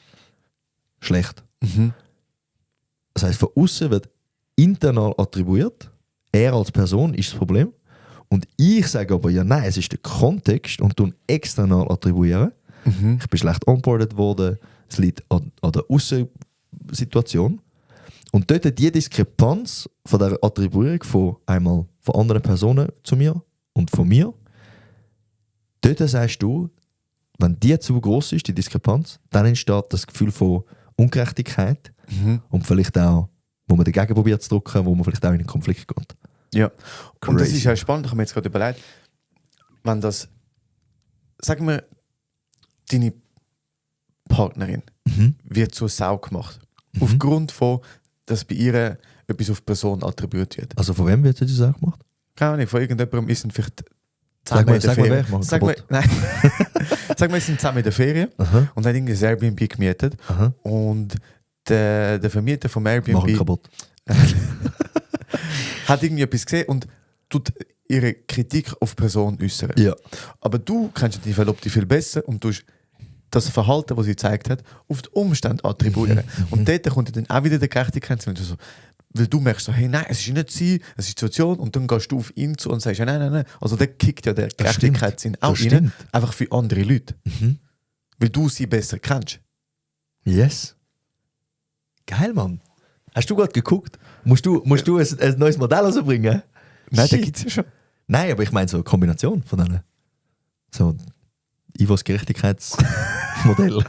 Schlecht. Das heisst, von außen wird internal attribuiert, er als Person ist das Problem. Und ich sage aber, ja nein, es ist der Kontext und tun external attribuieren. Ich bin schlecht onboardet worden, es liegt an der Aussensituation. Und dort die Diskrepanz von der Attribuierung von einmal von anderen Personen zu mir und von mir, dort sagst du, wenn die zu groß ist, die Diskrepanz, dann entsteht das Gefühl von Ungerechtigkeit und vielleicht auch, wo man dagegen probiert zu drücken, wo man vielleicht auch in einen Konflikt geht. Ja, Crazy. und das ist ja spannend, ich habe mir jetzt gerade überlegt, wenn das, sagen wir, deine Partnerin wird zur Sau gemacht, aufgrund von, dass bei ihr etwas auf Person attribuiert wird. Also von wem wird das auch gemacht? Keine Ahnung, von irgendjemandem ist vielleicht Sag mal, wer, ich mache Sag wir, sind zusammen in der Ferien und haben irgendwie ein Airbnb gemietet und der Vermieter vom Airbnb Machen kaputt. hat irgendwie etwas gesehen und tut ihre Kritik auf Person äußern. Ja. Aber du kennst die Verlobte viel besser und tust das Verhalten, das sie gezeigt hat, auf die Umstände attribuieren. Und dort kommt dann auch wieder der Gerechtigkeit, so, weil du merkst so, hey, nein, es ist nicht sie, es ist die Situation, und dann gehst du auf ihn zu und sagst, ja, nein. Also der kickt ja der Gerechtigkeitssinn auch rein, einfach für andere Leute. Weil du sie besser kennst. Yes. Geil, Mann. Hast du gerade geguckt? Musst du ein neues Modell rausbringen? Nein, da gibt es ja schon. Nein, aber ich meine so eine Kombination von denen. So Ivos Gerechtigkeitsmodell.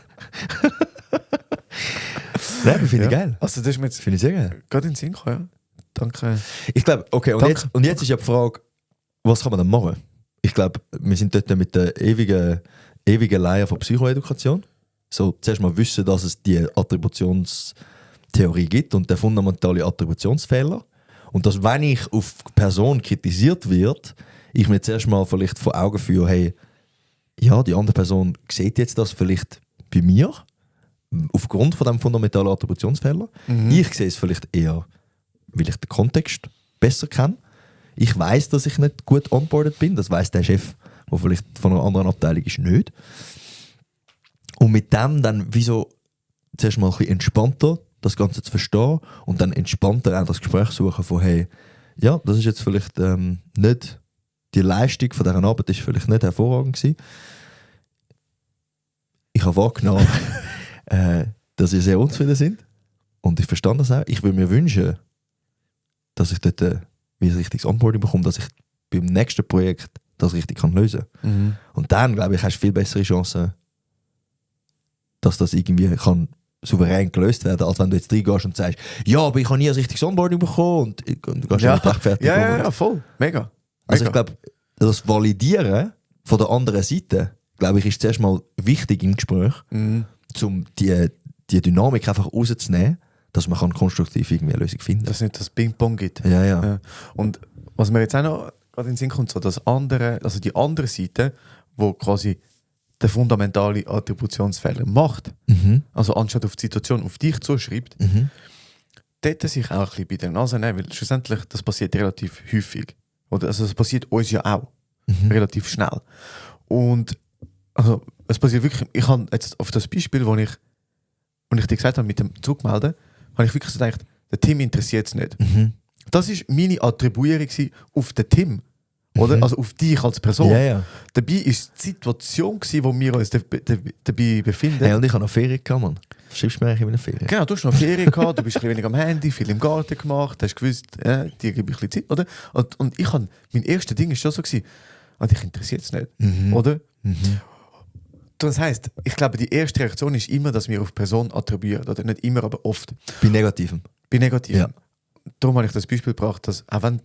Nein, aber finde ich geil. Also das ist mir jetzt Finde ich sehr geil. gerade in den Sinn gekommen, ja. Danke. Ich glaube, okay, und jetzt ist ja die Frage, was kann man dann machen? Ich glaube, wir sind dort mit der ewigen Leier von Psychoedukation. So, zuerst mal wissen, dass es die Attributionstheorie gibt und der fundamentale Attributionsfehler. Und dass, wenn ich auf die Person kritisiert wird, ich mir zuerst mal vielleicht vor Augen führe, hey, ja, die andere Person sieht jetzt das vielleicht bei mir, aufgrund von dem fundamentalen Attributionsfehler. Ich sehe es vielleicht eher, weil ich den Kontext besser kenne. Ich weiß, dass ich nicht gut onboarded bin. Das weiß der Chef, der vielleicht von einer anderen Abteilung ist, nicht. Und mit dem dann wieso zuerst mal ein bisschen entspannter das Ganze zu verstehen und dann entspannter auch das Gespräch suchen von hey, ja, das ist jetzt vielleicht nicht, die Leistung von dieser Arbeit ist vielleicht nicht hervorragend gewesen. Ich habe wahrgenommen, dass sie sehr unzufrieden sind und ich verstehe das auch. Ich würde mir wünschen, dass ich dort wie ein richtiges Onboarding bekomme, dass ich beim nächsten Projekt das richtig lösen kann. Und dann, glaube ich, hast du viel bessere Chancen, dass das irgendwie kann souverän gelöst werden, als wenn du jetzt reingehst und sagst, ja, aber ich habe nie ein richtiges Onboarding bekommen und du gehst ja nicht rechtfertigen. Ja, voll. Mega. Also ich glaube, das Validieren von der anderen Seite, glaube ich, ist zuerst mal wichtig im Gespräch, um die Dynamik einfach rauszunehmen, dass man konstruktiv irgendwie eine Lösung finden kann. Dass es nicht das Ping-Pong gibt. Ja. Und was mir jetzt auch noch gerade in den Sinn kommt, so das andere, also die andere Seite, wo quasi der fundamentale Attributionsfehler macht, also anstatt auf die Situation auf dich zuschreibt, dort sich auch ein bisschen bei der Nase nehmen, weil schlussendlich das passiert relativ häufig. Oder, also das passiert uns ja auch relativ schnell. Und also, es passiert wirklich, ich habe jetzt auf das Beispiel, wo ich dir gesagt habe, mit dem Zurückmelden, habe ich wirklich so gedacht, der Tim interessiert es nicht. Das war meine Attribuierung auf den Tim. Oder? Also auf dich als Person. Ja. Dabei war es die Situation, wo wir uns dabei befinden. Hey, und ich habe noch Ferien gehabt, Mann. Schreibst du mir eigentlich in einer Ferien? Genau, du hast noch Ferien gehabt, du bist ein bisschen weniger am Handy, viel im Garten gemacht, hast gewusst, dir gebe ich ein bisschen Zeit, oder? Und ich habe, mein erstes Ding war schon so, und dich interessiert es nicht, oder? Das heisst, ich glaube, die erste Reaktion ist immer, dass wir auf Person attribuieren, oder nicht immer, aber oft. Bei Negativem. Ja. Darum habe ich das Beispiel gebracht, dass auch wenn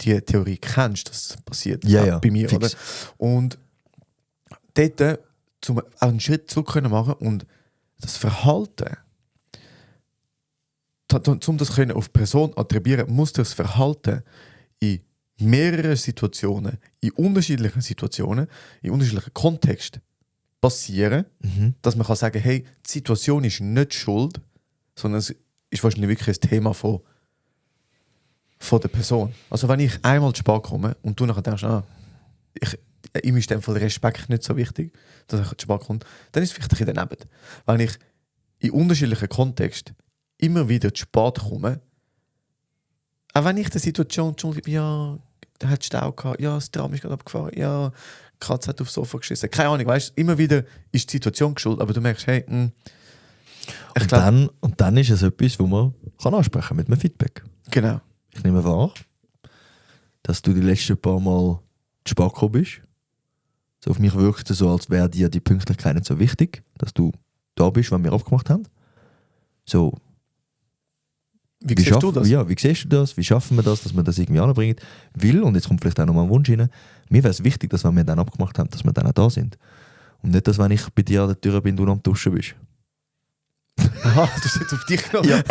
die Theorie kennst, dass das passiert bei mir. Oder? Und dort, um einen Schritt zurück zu machen und das Verhalten, um das auf Person attribuieren, muss das Verhalten in mehreren Situationen, in unterschiedlichen Kontexten passieren, dass man kann sagen, hey, die Situation ist nicht schuld, sondern es ist wahrscheinlich wirklich ein Thema von der Person. Also wenn ich einmal zu spät komme und du nachher denkst, ihm ist in dem Fall Respekt nicht so wichtig, dass ich zu spät komme, dann ist es vielleicht ein bisschen daneben. Wenn ich in unterschiedlichen Kontexten immer wieder zu spät komme, auch wenn ich die Situation schuldig, ja, der hat Stau gehabt, ja, das Tram ist gerade abgefahren, ja, die Katze hat aufs Sofa geschissen. Keine Ahnung, weißt du, immer wieder ist die Situation geschuldet, aber du merkst, hey, und dann ist es etwas, wo man ansprechen kann mit einem Feedback. Genau. Ich nehme wahr, dass du die letzten paar Mal zu spät gekommen bist. So auf mich wirkt es so, als wäre dir die Pünktlichkeit nicht so wichtig, dass du da bist, wenn wir abgemacht haben. So, wie siehst du das? Ja, wie siehst du das? Wie schaffen wir das, dass wir das irgendwie anbringen? Weil, und jetzt kommt vielleicht auch noch mal ein Wunsch rein, mir wäre es wichtig, dass wenn wir dann abgemacht haben, dass wir dann auch da sind. Und nicht, dass wenn ich bei dir an der Tür bin, du noch am Duschen bist. Aha, du hast jetzt auf dich genommen? Ja.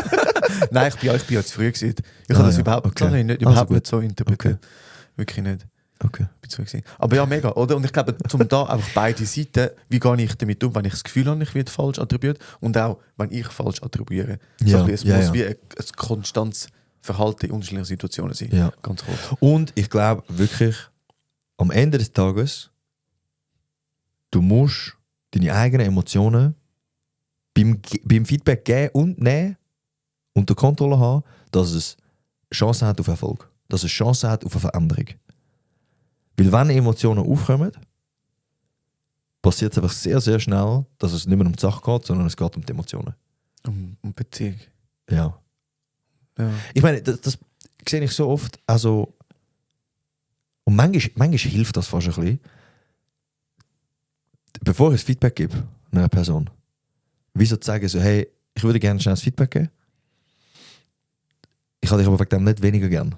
Nein, ich bin ja zu früh gewesen. Ich habe das überhaupt nicht so interpretiert. Okay. Wirklich nicht. Okay. Aber ja, mega, oder? Und ich glaube, um da einfach beide Seiten, wie gehe ich damit um, wenn ich das Gefühl habe, ich werde falsch attribuiert und auch, wenn ich falsch attribuiere. Ja, so, es muss wie ein konstantes Verhalten in unterschiedlichen Situationen sein. Ja. Ganz cool. Und ich glaube wirklich, am Ende des Tages, du musst deine eigenen Emotionen beim Feedback geben und nehmen, unter Kontrolle haben, dass es Chancen hat auf Erfolg. Dass es Chancen hat auf eine Veränderung. Weil wenn Emotionen aufkommen, passiert es einfach sehr, sehr schnell, dass es nicht mehr um die Sache geht, sondern es geht um die Emotionen. Um Beziehung. Ja. Ja. Ich meine, das sehe ich so oft, also und manchmal hilft das fast ein bisschen, bevor ich ein Feedback gebe einer Person, wieso zu sagen, so, hey, ich würde gerne schnell ein Feedback geben, ich habe dich aber wegen dem nicht weniger gern.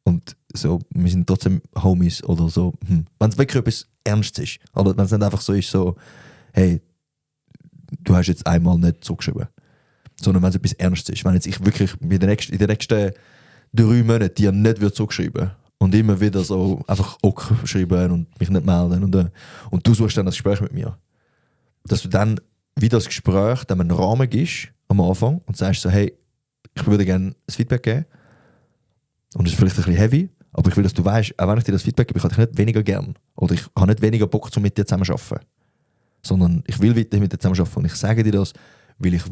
Und so, wir sind trotzdem Homies oder so. Wenn es wirklich etwas Ernstes ist, oder wenn es nicht einfach so ist, so, hey, du hast jetzt einmal nicht zugeschrieben. Sondern wenn es etwas Ernstes ist. Wenn jetzt ich wirklich in den nächsten 3 Monaten dir nicht zugeschrieben und immer wieder so einfach auch schreiben und mich nicht melden und du suchst dann das Gespräch mit mir. Dass du dann wieder das Gespräch dann einen Rahmen gibst am Anfang und sagst so, hey, ich würde gerne ein Feedback geben. Und es ist vielleicht ein bisschen heavy, aber ich will, dass du weißt, auch wenn ich dir das Feedback gebe, ich habe dich nicht weniger gern. Oder ich habe nicht weniger Bock, um mit dir zusammen zu arbeiten. Sondern ich will weiter mit dir zusammen arbeiten. Und ich sage dir das, weil ich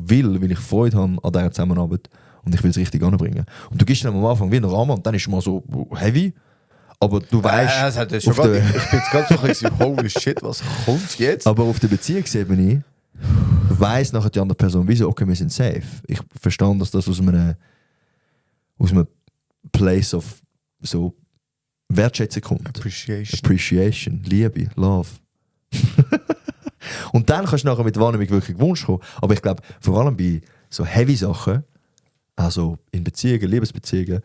Freude habe an dieser Zusammenarbeit und ich will es richtig anbringen. Und du gibst dann am Anfang wie einen Rahmen und dann ist es mal so heavy, aber du weißt... ich bin jetzt ganz so ein bisschen holy shit, was kommt jetzt? Aber auf der Beziehungsebene weiss nachher die andere Person, wieso, okay, wir sind safe. Ich verstehe, dass das aus einem Place of so Wertschätzung kommt. Appreciation, Liebe, Love. Und dann kannst du nachher mit Wahrnehmung wirklich Wunsch kommen. Aber ich glaube, vor allem bei so heavy Sachen, also in Beziehungen, Liebesbeziehungen,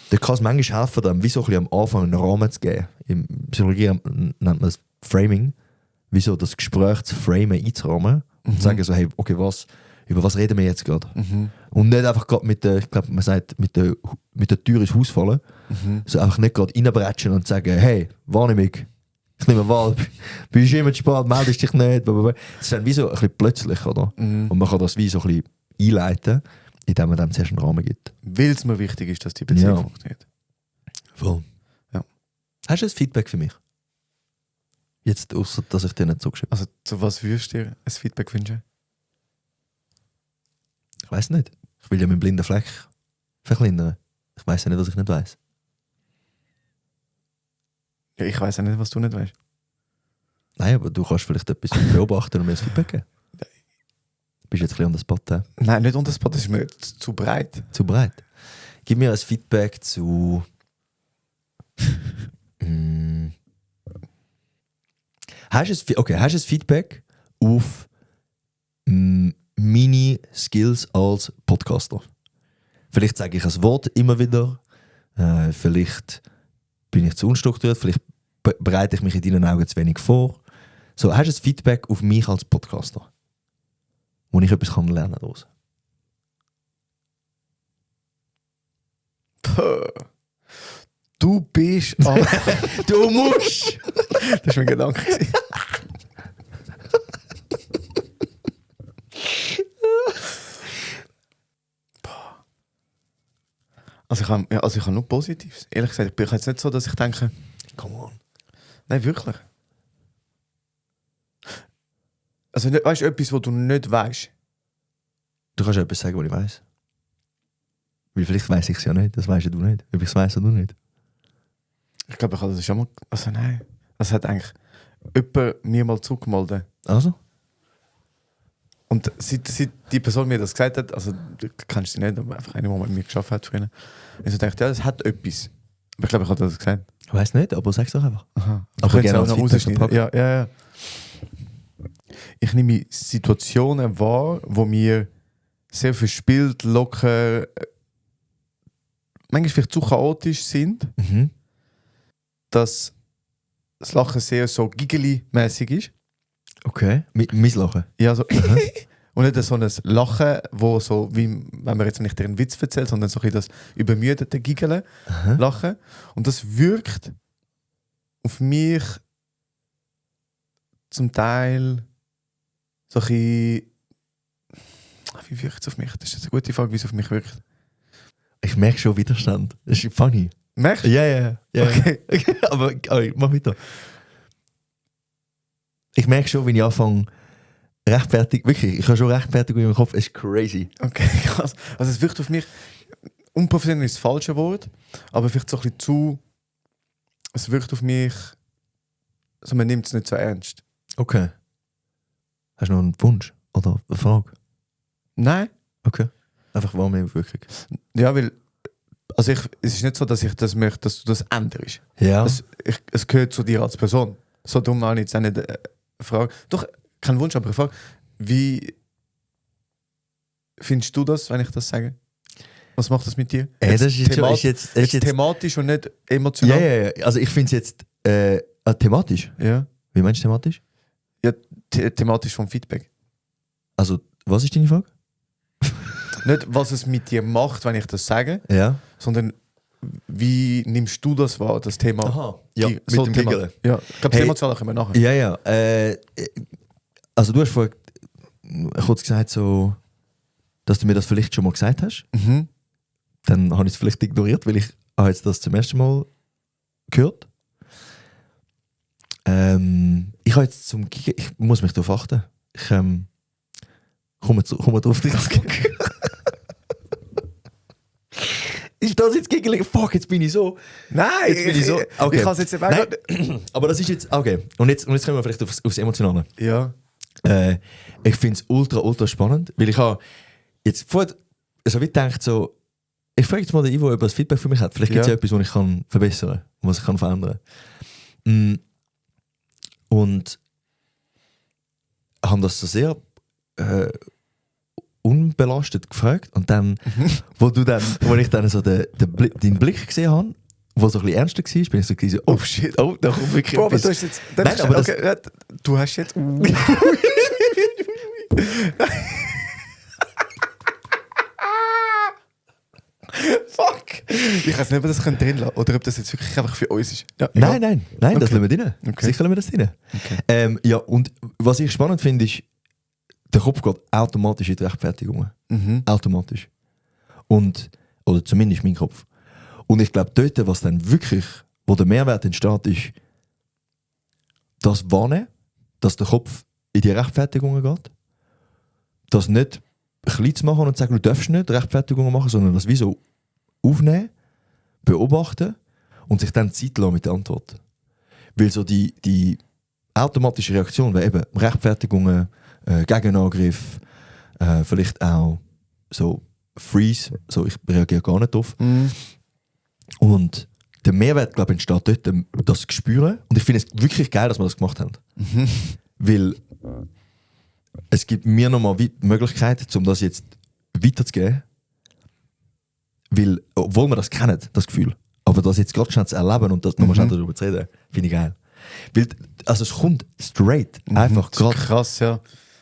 da kann es manchmal helfen, dann wie so ein bisschen am Anfang einen Rahmen zu geben. In Psychologie nennt man das Framing, wie so das Gespräch zu framen, einzurahmen und zu sagen so, hey, okay, über was reden wir jetzt gerade? Und nicht einfach gerade mit der, ich glaube, man sagt, mit der Tür ins Haus fallen. So einfach nicht gerade reinbretschen und sagen, hey, Wahrnehmung, ich nehme wahr, bist du immer zu spät, meldest dich nicht. Das ist dann wie so ein bisschen plötzlich, oder? Und man kann das wie so ein bisschen einleiten, indem man dem zuerst einen Rahmen gibt. Weil es mir wichtig ist, dass die Beziehung funktioniert. Voll. Ja. Hast du ein Feedback für mich? Jetzt, außer dass ich dir nicht zugeschrieben habe. Also, zu was würdest du dir ein Feedback wünschen? Ich weiß nicht. Ich will ja meinen blinden Fleck verkleinern. Ich weiß ja nicht, was ich nicht weiß. Ja, ich weiß ja nicht, was du nicht weißt. Nein, aber du kannst vielleicht etwas beobachten und mir ein Feedback geben. Bist jetzt ein bisschen an der Spot, he? Nein, nicht unter Spot, das ist mir zu breit. Zu breit. Gib mir ein Feedback zu... Hast du ein Feedback auf meine Skills als Podcaster? Vielleicht sage ich ein Wort immer wieder. Vielleicht bin ich zu unstrukturiert. Vielleicht bereite ich mich in deinen Augen zu wenig vor. So, hast du ein Feedback auf mich als Podcaster? Wo ich etwas lernen kann daraus? Du bist... Du musst! Das war mein Gedanke. Also ich habe nur Positives. Ehrlich gesagt, ich bin jetzt nicht so, dass ich denke... Come on. Nein, wirklich. Also weißt du etwas, was du nicht weißt? Du kannst etwas sagen, was ich weiss. Weil vielleicht weiss ich es ja nicht. Das weißt du nicht. Ob ich es weiss oder nicht. Ich glaube, ich habe das schon mal... Also nein. Das hat eigentlich jemand mir mal zugemeldet. Also? Und seit die Person mir das gesagt hat, also du kennst sie nicht, aber einfach eine, die mit mir gearbeitet hat früher. Und ich dachte, ja, das hat etwas. Aber ich glaube, ich habe das gesagt. Ich weiss nicht, aber sag's doch einfach. Aha. Aber gerne auch als noch Feedback rausschneiden. Ja. Ich nehme Situationen wahr, wo mir sehr verspielt, locker, manchmal vielleicht zu chaotisch sind, dass das Lachen sehr so giggly-mäßig ist. Okay. Mein Lachen? Ja, so. Und nicht so ein Lachen, wo so, wie wenn man jetzt nicht einen Witz erzählt, sondern so ein bisschen das übermüdete Giggeln, Lachen. Und das wirkt auf mich zum Teil so ein bisschen... Wie wirkt es auf mich? Das ist eine gute Frage, wie es auf mich wirkt. Ich merke schon Widerstand. Das ist funny. Merkst du? Ja. Okay. aber mach weiter. Ich merke schon, wenn ich anfange, wirklich, ich habe schon Rechtfertigung in meinem Kopf, es ist crazy. Okay, krass. Also es wirkt auf mich, unprofessionell ist das falsche Wort, aber vielleicht so ein bisschen zu, es wirkt auf mich, also man nimmt es nicht so ernst. Okay. Hast du noch einen Wunsch oder eine Frage? Nein. Okay. Einfach warum wirklich? Ja, weil, also es ist nicht so, dass ich das möchte, dass du das änderst. Ja. Es gehört zu dir als Person. So dumm habe ich jetzt auch nicht eine Frage. Doch, kein Wunsch, aber eine Frage. Wie findest du das, wenn ich das sage? Was macht das mit dir? Das ist jetzt thematisch und nicht emotional? Ja. Also ich finde es jetzt thematisch. Ja. Wie meinst du thematisch? Ja, thematisch vom Feedback. Also, was ist deine Frage? Nicht, was es mit dir macht, wenn ich das sage, Ja. sondern wie nimmst du das wahr, das Thema? Aha. Ja, Die- mit so dem Thema. Giggeln. Ja, ich glaube, das Emotionale können wir nachher. Ja. Also du hast vorher kurz gesagt, so, dass du mir das vielleicht schon mal gesagt hast. Mhm. Dann habe ich es vielleicht ignoriert, weil ich habe jetzt das zum ersten Mal gehört. Ich habe jetzt zum Giggeln, ich muss mich darauf achten. Ich komme drauf zurück. Ist das jetzt Giggeln? Fuck, jetzt bin ich so. Nein, Jetzt bin ich so. Okay. ich kann es jetzt Nein, aber das ist jetzt. Okay. Und jetzt kommen wir vielleicht aufs Emotionale. Ja. Ich finde es ultra spannend, weil ich habe jetzt vorher so wie gedacht, so, ich frage jetzt mal den Ivo, ob er das Feedback für mich hat. Vielleicht gibt es ja etwas, was ich kann verbessern kann, was ich kann verändern kann. Und haben das so sehr unbelastet gefragt. Und dann, wo ich dann so deinen Blick gesehen habe, wo so ein bisschen ernster war, bin ich so gewesen, oh shit, oh, da kommt wirklich Bro, aber etwas. du hast jetzt... Nein, aber das- okay, du hast jetzt... Fuck! Ich weiß nicht, ob wir das drin lassen können oder ob das jetzt wirklich einfach für uns ist. Ja, egal. Nein, das Okay. lassen wir drin. Okay. Sicher lassen wir das drin. Okay. Ja, und was ich spannend finde, ist, der Kopf geht automatisch in die Rechtfertigung. Mhm. Automatisch. Oder zumindest mein Kopf. Und ich glaube, dort, was dann wirklich, wo der Mehrwert entsteht, ist, das Wahrnehmen, dass der Kopf in die Rechtfertigungen geht. Das nicht klein zu machen und zu sagen, du darfst nicht Rechtfertigungen machen, sondern das wie so aufnehmen, beobachten und sich dann Zeit lassen mit der Antwort. Weil so die automatische Reaktion wäre eben Rechtfertigungen, Gegenangriff, vielleicht auch so Freeze, so ich reagiere gar nicht drauf. Mhm. Und der Mehrwert, glaube ich, entsteht dort, das zu spüren. Und ich finde es wirklich geil, dass wir das gemacht haben. Weil es gibt mir nochmal die Möglichkeit, um das jetzt weiterzugeben. Weil, obwohl wir das kennen, das Gefühl, aber das jetzt gerade schnell zu erleben und das nochmal schnell darüber zu reden, finde ich geil. Weil, also es kommt straight, einfach Das ist gerade krass, ja.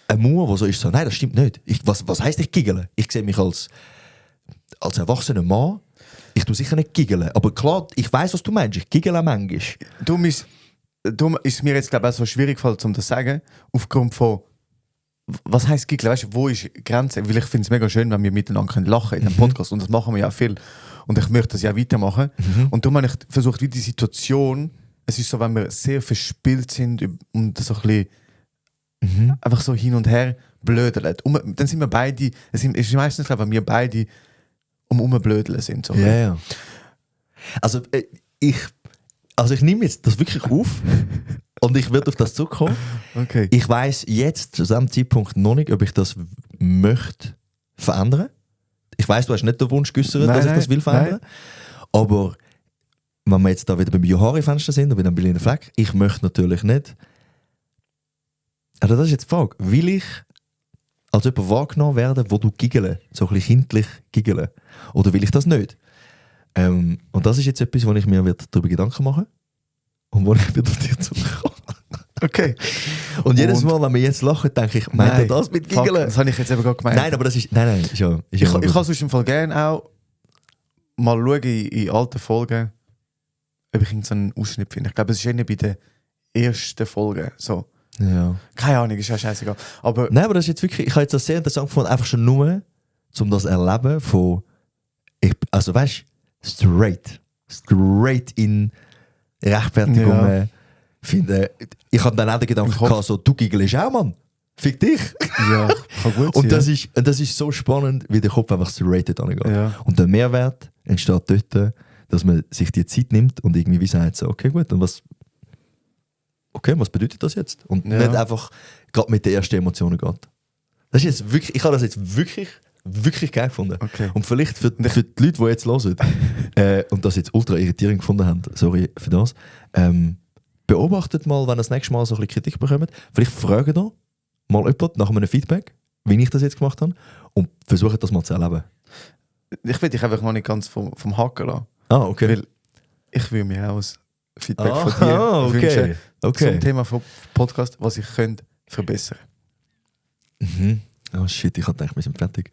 ein Mauer, der so ist, so, nein, das stimmt nicht. Was heisst ich giggle? Ich sehe mich als erwachsener Mann, ich tue sicher nicht giggeln. Aber klar, ich weiß, was du meinst, ich giggle manchmal. Darum ist es mir jetzt, glaube ich, auch so schwierig gefallen, um das zu sagen, aufgrund von, was heisst Giggeln? Weißt du, wo ist die Grenze? Weil ich finde es mega schön, wenn wir miteinander lachen können in diesem Podcast. Und das machen wir ja auch viel. Und ich möchte das ja auch weitermachen. Und darum habe ich versucht, wie die Situation, es ist so, wenn wir sehr verspielt sind und so ein bisschen einfach so hin und her blödeln. Dann sind wir beide, es ist meistens, glaube ich, wenn wir beide umblödeln sind. So. Ja. Also ich nehme jetzt das wirklich auf und ich werde auf das zurückkommen. Okay. Ich weiß jetzt zu diesem Zeitpunkt noch nicht, ob ich das möchte verändern. Ich weiß, du hast nicht den Wunsch geäußert, dass ich das will verändern. Aber wenn wir jetzt da wieder beim Johari-Fenster sind und bei dem Berliner Fleck, ich möchte natürlich nicht. Also das ist jetzt die Frage. Will ich als jemand wahrgenommen werden, wo du giggeln, so ein bisschen kindlich giggeln? Oder will ich das nicht? Und das ist jetzt etwas, wo ich mir darüber Gedanken mache und wo ich wieder auf dich zurückkomme. Okay. Und jedes Mal, wenn wir jetzt lachen, denke ich, meint er das mit Fuck, Giggeln? das habe ich jetzt eben gerade gemeint. Nein, aber das ist... Nein, ist ja Ich kann sonst im Fall gerne auch mal schauen in alten Folgen, ob ich so einen Ausschnitt finde. Ich glaube, es ist eher bei den ersten Folgen so. Ja. Keine Ahnung, ist ja scheißegal. Aber Nein, aber das ist jetzt wirklich... Ich habe jetzt das sehr interessant gefunden, einfach schon nur, um das Erleben von... Also weißt du, straight in Rechtfertigungen, finde, ich hatte dann auch den Gedanken gehabt, so, du giggelst auch, Mann. Fick dich. Ja, kann gut Und sein. das ist so spannend, wie der Kopf einfach straight angeht. Ja. Und der Mehrwert entsteht dort, dass man sich die Zeit nimmt und irgendwie wie sagt, so, okay, gut, und was bedeutet das jetzt? Und Ja. nicht einfach gerade mit den ersten Emotionen geht. Das ist jetzt wirklich, ich habe das jetzt wirklich, wirklich geil gefunden. Okay. Und vielleicht für die Leute, die jetzt hören und das jetzt ultra irritierend gefunden haben, sorry für das, beobachtet mal, wenn ihr das nächste Mal so ein bisschen Kritik bekommt, vielleicht fragt ihr mal jemand nach einem Feedback, wie ich das jetzt gemacht habe, und versucht das mal zu erleben. Ich will dich einfach noch nicht ganz vom Haken lassen. Ah, okay. Weil ich will mir auch ein Feedback von dir okay. wünschen zum Thema vom Podcast, was ich könnte verbessern. Mhm. Oh shit, ich hatte gedacht, wir sind fertig.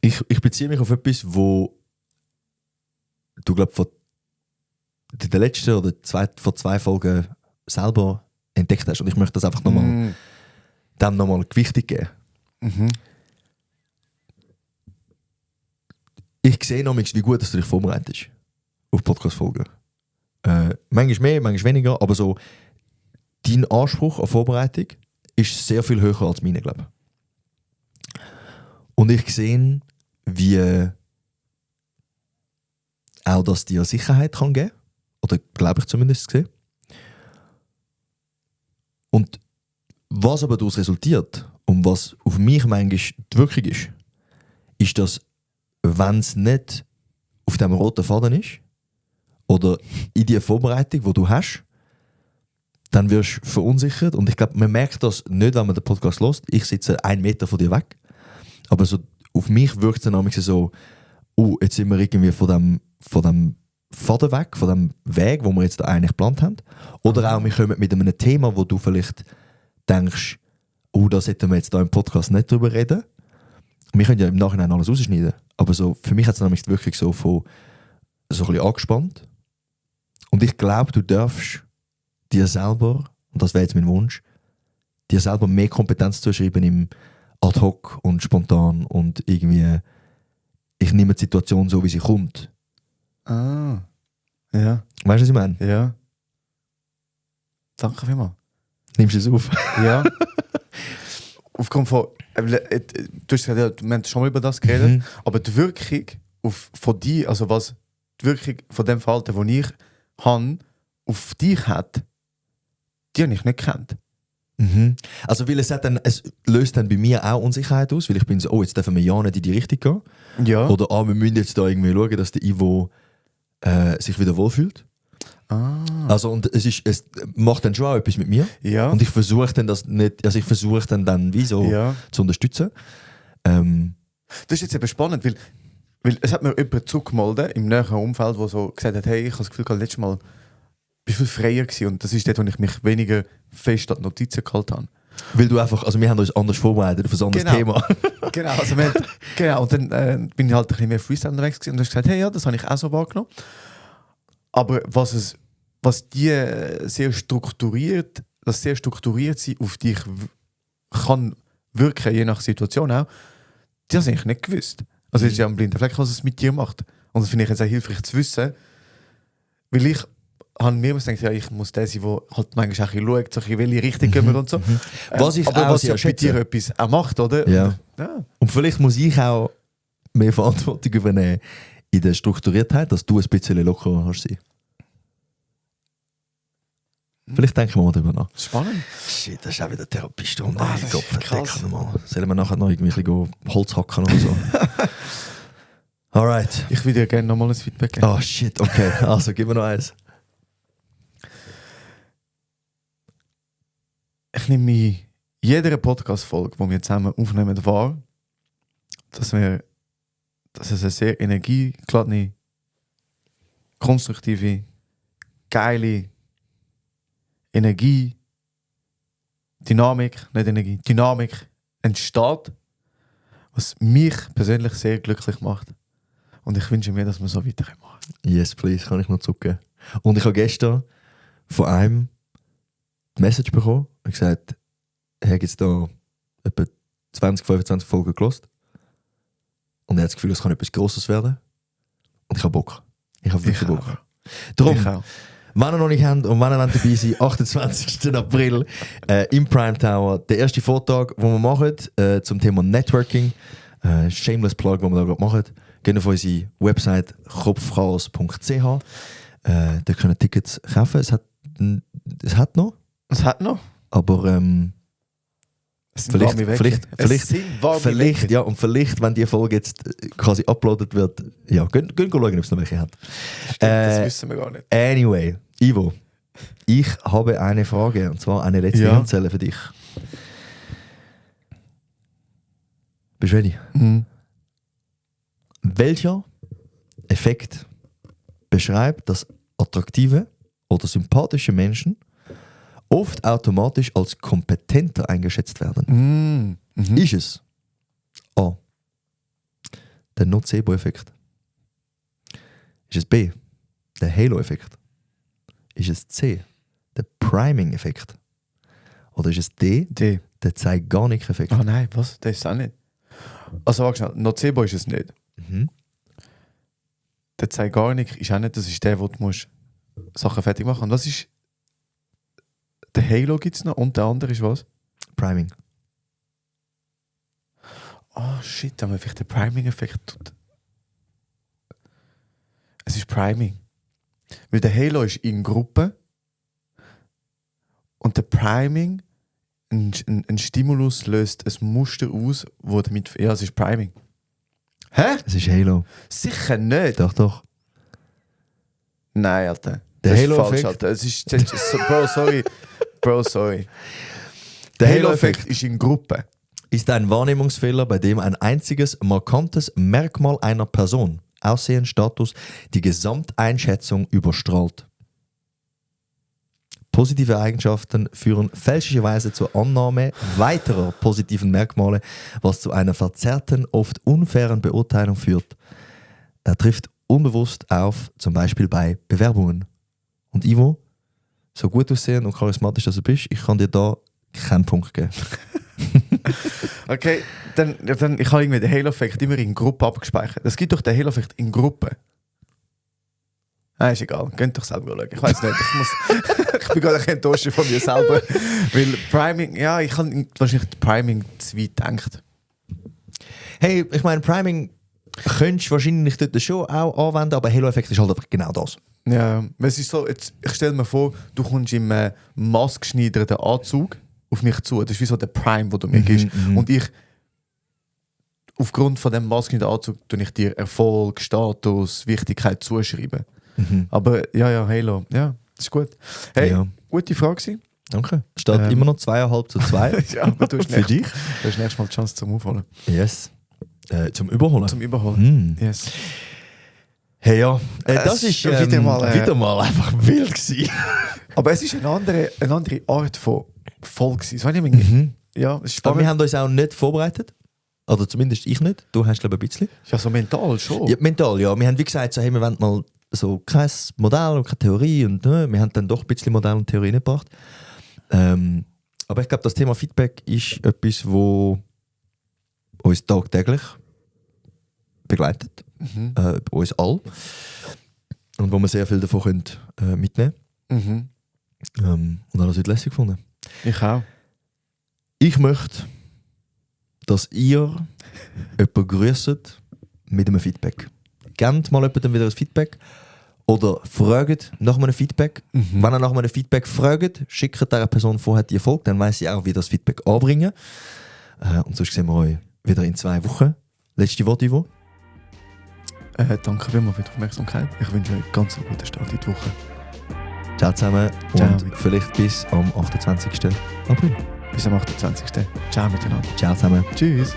Ich beziehe mich auf etwas, wo du, glaube ich, in der letzten oder vor 2 Folgen selber entdeckt hast. Und ich möchte das einfach nochmal dem nochmal Gewichtung geben. Mhm. Ich sehe noch wie gut, dass du dich vorbereitest auf Podcast-Folgen. Manchmal mehr, manchmal weniger, aber so dein Anspruch an Vorbereitung ist sehr viel höher als meine, glaube ich. Und ich sehe, wie auch das dir Sicherheit kann geben. Oder glaube ich zumindest gesehen. Und was aber daraus resultiert und was auf mich manchmal die Wirkung ist, dass, wenn es nicht auf dem roten Faden ist oder in die Vorbereitung, die du hast, dann wirst du verunsichert. Und ich glaube, man merkt das nicht, wenn man den Podcast hört. Ich sitze 1 Meter von dir weg. Aber so, auf mich wirkt es dann manchmal so, jetzt sind wir irgendwie von dem Faden weg, von dem Weg, wo wir jetzt eigentlich geplant haben. Oder auch, wir kommen mit einem Thema, wo du vielleicht denkst, da sollten wir jetzt da im Podcast nicht drüber reden. Wir können ja im Nachhinein alles rausschneiden. Aber so, für mich hat es nämlich wirklich so ein bisschen angespannt. Und ich glaube, du darfst dir selber, und das wäre jetzt mein Wunsch, dir selber mehr Kompetenz zuschreiben im ad hoc und spontan und irgendwie, ich nehme die Situation so, wie sie kommt. Ah. Ja. Weißt du, was ich meine? Ja. Danke vielmals. Nimmst du es auf? Ja. Aufgrund von. Du hast gesagt, wir haben schon mal über das geredet, aber die Wirkung von dir, also was die Wirkung von dem Verhalten, das ich habe, auf dich hat, die habe ich nicht gekannt. Mhm. Also, weil es löst dann bei mir auch Unsicherheit aus, weil ich bin so, jetzt dürfen wir ja nicht in die Richtung gehen. Ja. Oder wir müssen jetzt da irgendwie schauen, dass der Ivo sich wieder wohlfühlt. Ah. Also, und es macht dann schon auch etwas mit mir. Ja. Und ich versuche dann das nicht, also ich versuche dann wie so zu unterstützen. Das ist jetzt eben spannend, weil es hat mir jemand zugemeldet im näheren Umfeld, der so gesagt hat, hey, ich habe das Gefühl, letztes Mal bin viel freier gewesen. Und das ist dort, wo ich mich weniger fest an die Notizen gehalten habe. Weil du einfach, also wir haben uns anders vorbereitet auf ein anderes Thema. Genau, also genau, und dann bin ich halt ein bisschen mehr Freestyle unterwegs gewesen und du hast gesagt, hey, ja, das habe ich auch so wahrgenommen. Aber was die sehr strukturiert sein auf dich kann wirken, je nach Situation auch, das habe ich nicht gewusst. Also es ist ja ein blinder Fleck, was es mit dir macht. Und das finde ich jetzt auch hilfreich zu wissen, weil ich habe mir immer gedacht, ja, ich muss der sein, der halt manchmal auch ein bisschen schaut, so in welche Richtung gehen wir und so. Was ich aber auch was sehr ja bei dir etwas auch macht, oder? Ja. Ja. Und vielleicht muss ich auch mehr Verantwortung übernehmen in der Strukturiertheit, dass du ein bisschen lockerer hast sein. Vielleicht denken wir mal darüber nach. Spannend. Shit, das ist auch wieder Therapiestunde. Ah, das ist krass. Sollen wir nachher noch irgendwie ein bisschen Holz hacken oder so? Alright. Ich würde dir gerne nochmal ein Feedback geben. Oh shit, okay. Also, gib mir noch eins. Ich nehme mich jeder Podcast-Folge, die wir zusammen aufnehmen, wahr, dass es eine sehr energiegeladene, konstruktive, geile Dynamik entsteht, was mich persönlich sehr glücklich macht. Und ich wünsche mir, dass wir so weitermachen. Yes, please, kann ich noch zurückgeben. Und ich habe gestern von einem die Message bekommen und gesagt, er hat jetzt da etwa 20, 25 Folgen gelost und er hat das Gefühl, es kann etwas Grosses werden. Und ich habe Bock. Ich habe wirklich Ich Bock. auch. Darum, Ich auch. wenn ihr noch nicht habt und wenn ihr dabei seid, 28. April im Prime Tower, der erste Vortrag, den wir machen zum Thema Networking. Shameless Plug, den wir da gerade machen. Geht auf unsere Website kopfchaos.ch. Da können ihr Tickets kaufen. Es hat noch, Es hat noch. aber Es sind warme Wecken. Es sind warme vielleicht, Wecken. ja, und vielleicht, wenn die Folge jetzt quasi uploadet wird, ja, gehen schauen, ob es noch welche hat. Stimmt, das wissen wir gar nicht. Anyway, Ivo, ich habe eine Frage, und zwar eine letzte Ja. Handzelle für dich. Bist du ready? Mhm. Welcher Effekt beschreibt, dass attraktive oder sympathische Menschen oft automatisch als kompetenter eingeschätzt werden? Mhm. Mhm. Ist es A. Der Nocebo-Effekt? Ist es B. Der Halo-Effekt? Ist es C. Der Priming-Effekt? Oder ist es D. D. Der Zeigarnik-Effekt? Ah nein, was? Das ist es auch nicht. Also warte schnell, Nocebo ist es nicht. Mhm. Der Zeigarnik ist auch nicht, das ist der, wo du musst Sachen fertig machen. Und was ist... Der Halo gibt es noch und der andere ist was? Priming. Oh shit, da haben wir vielleicht den Priming-Effekt tut. Es ist Priming. Weil der Halo ist in Gruppe und der Priming, ein Stimulus löst ein Muster aus, wo damit... Ja, es ist Priming. Hä? Es ist Halo. Sicher nicht. Doch, doch. Nein, Alter. Der Das ist Halo-Effekt? falsch, Alter. Es ist, Bro, sorry. Bro, sorry. Der Der Halo-Effekt Halo-Effekt ist in Gruppe. ist ein Wahrnehmungsfehler, bei dem ein einziges markantes Merkmal einer Person, Aussehen, Status, die Gesamteinschätzung überstrahlt. Positive Eigenschaften führen fälschlicherweise zur Annahme weiterer positiven Merkmale, was zu einer verzerrten, oft unfairen Beurteilung führt. Er trifft unbewusst auf, zum Beispiel bei Bewerbungen. Und Ivo, so gut aussehen und charismatisch, dass du bist, ich kann dir da keinen Punkt geben. Okay, dann ich habe irgendwie den Halo-Effekt immer in Gruppe abgespeichert. Es gibt doch den Halo-Effekt in Gruppe. Ist egal, könnt doch selber schauen. Ich weiß nicht, ich bin gerade ein bisschen enttäuscht von mir selber. Weil Priming, ja, ich habe wahrscheinlich Priming zu weit gedacht. Hey, ich meine, Priming könntest du wahrscheinlich dort schon auch anwenden, aber Halo-Effekt ist halt einfach genau das. Ja, es ist so, jetzt, ich stelle mir vor, du kommst im maßgeschneiderten Anzug auf mich zu. Das ist wie so der Prime, den du mir gibst. Und ich, aufgrund von dem maßgeschneiderten Anzug, tue ich dir Erfolg, Status, Wichtigkeit zuschreiben. Aber ja, Halo, ja, das ist gut. Hey, Ja. gute Frage gewesen. Danke. Steht immer noch 2,5:2 Ja, aber du hast für dich. Du hast nächstes Mal die Chance zum Aufholen. Yes. Zum Überholen. Zum Überholen. Yes. Hey ja, das Es ist ist wieder mal, einfach wild gewesen. Aber es ist eine andere Art von Folge gewesen. So, ja, es ist Aber wir spannend. haben uns auch nicht vorbereitet. Oder zumindest ich nicht. Du hast, glaube ich, ein bisschen. Ja, so mental schon. Ja, mental, ja. Wir haben wie gesagt, so, hey, wir wollen mal so kein Modell und keine Theorie. Und wir haben dann doch ein bisschen Modell und Theorie gebracht. Aber ich glaube, das Thema Feedback ist etwas, wo uns tagtäglich begleitet. Bei uns all. Und wo wir sehr viel davon können, mitnehmen Mhm. können. Und habe das heute lässig gefunden. Ich auch. Ich möchte, dass ihr jemanden grüsst mit einem Feedback. Gebt mal jemandem wieder ein Feedback oder fragt nach einem Feedback. Wenn ihr nach einem Feedback fragt, schickt dieser Person vorher die Folge, dann weiss sie auch, wie das Feedback anbringen. Und sonst sehen wir euch wieder in 2 Wochen. Letzte Worte, Ivo? Danke vielmals für die Aufmerksamkeit. Ich wünsche euch ganz einen guten Start in die Woche. Ciao zusammen Ciao. und vielleicht bis am 28. April. Bis am 28. Ciao miteinander. Ciao zusammen. Tschüss.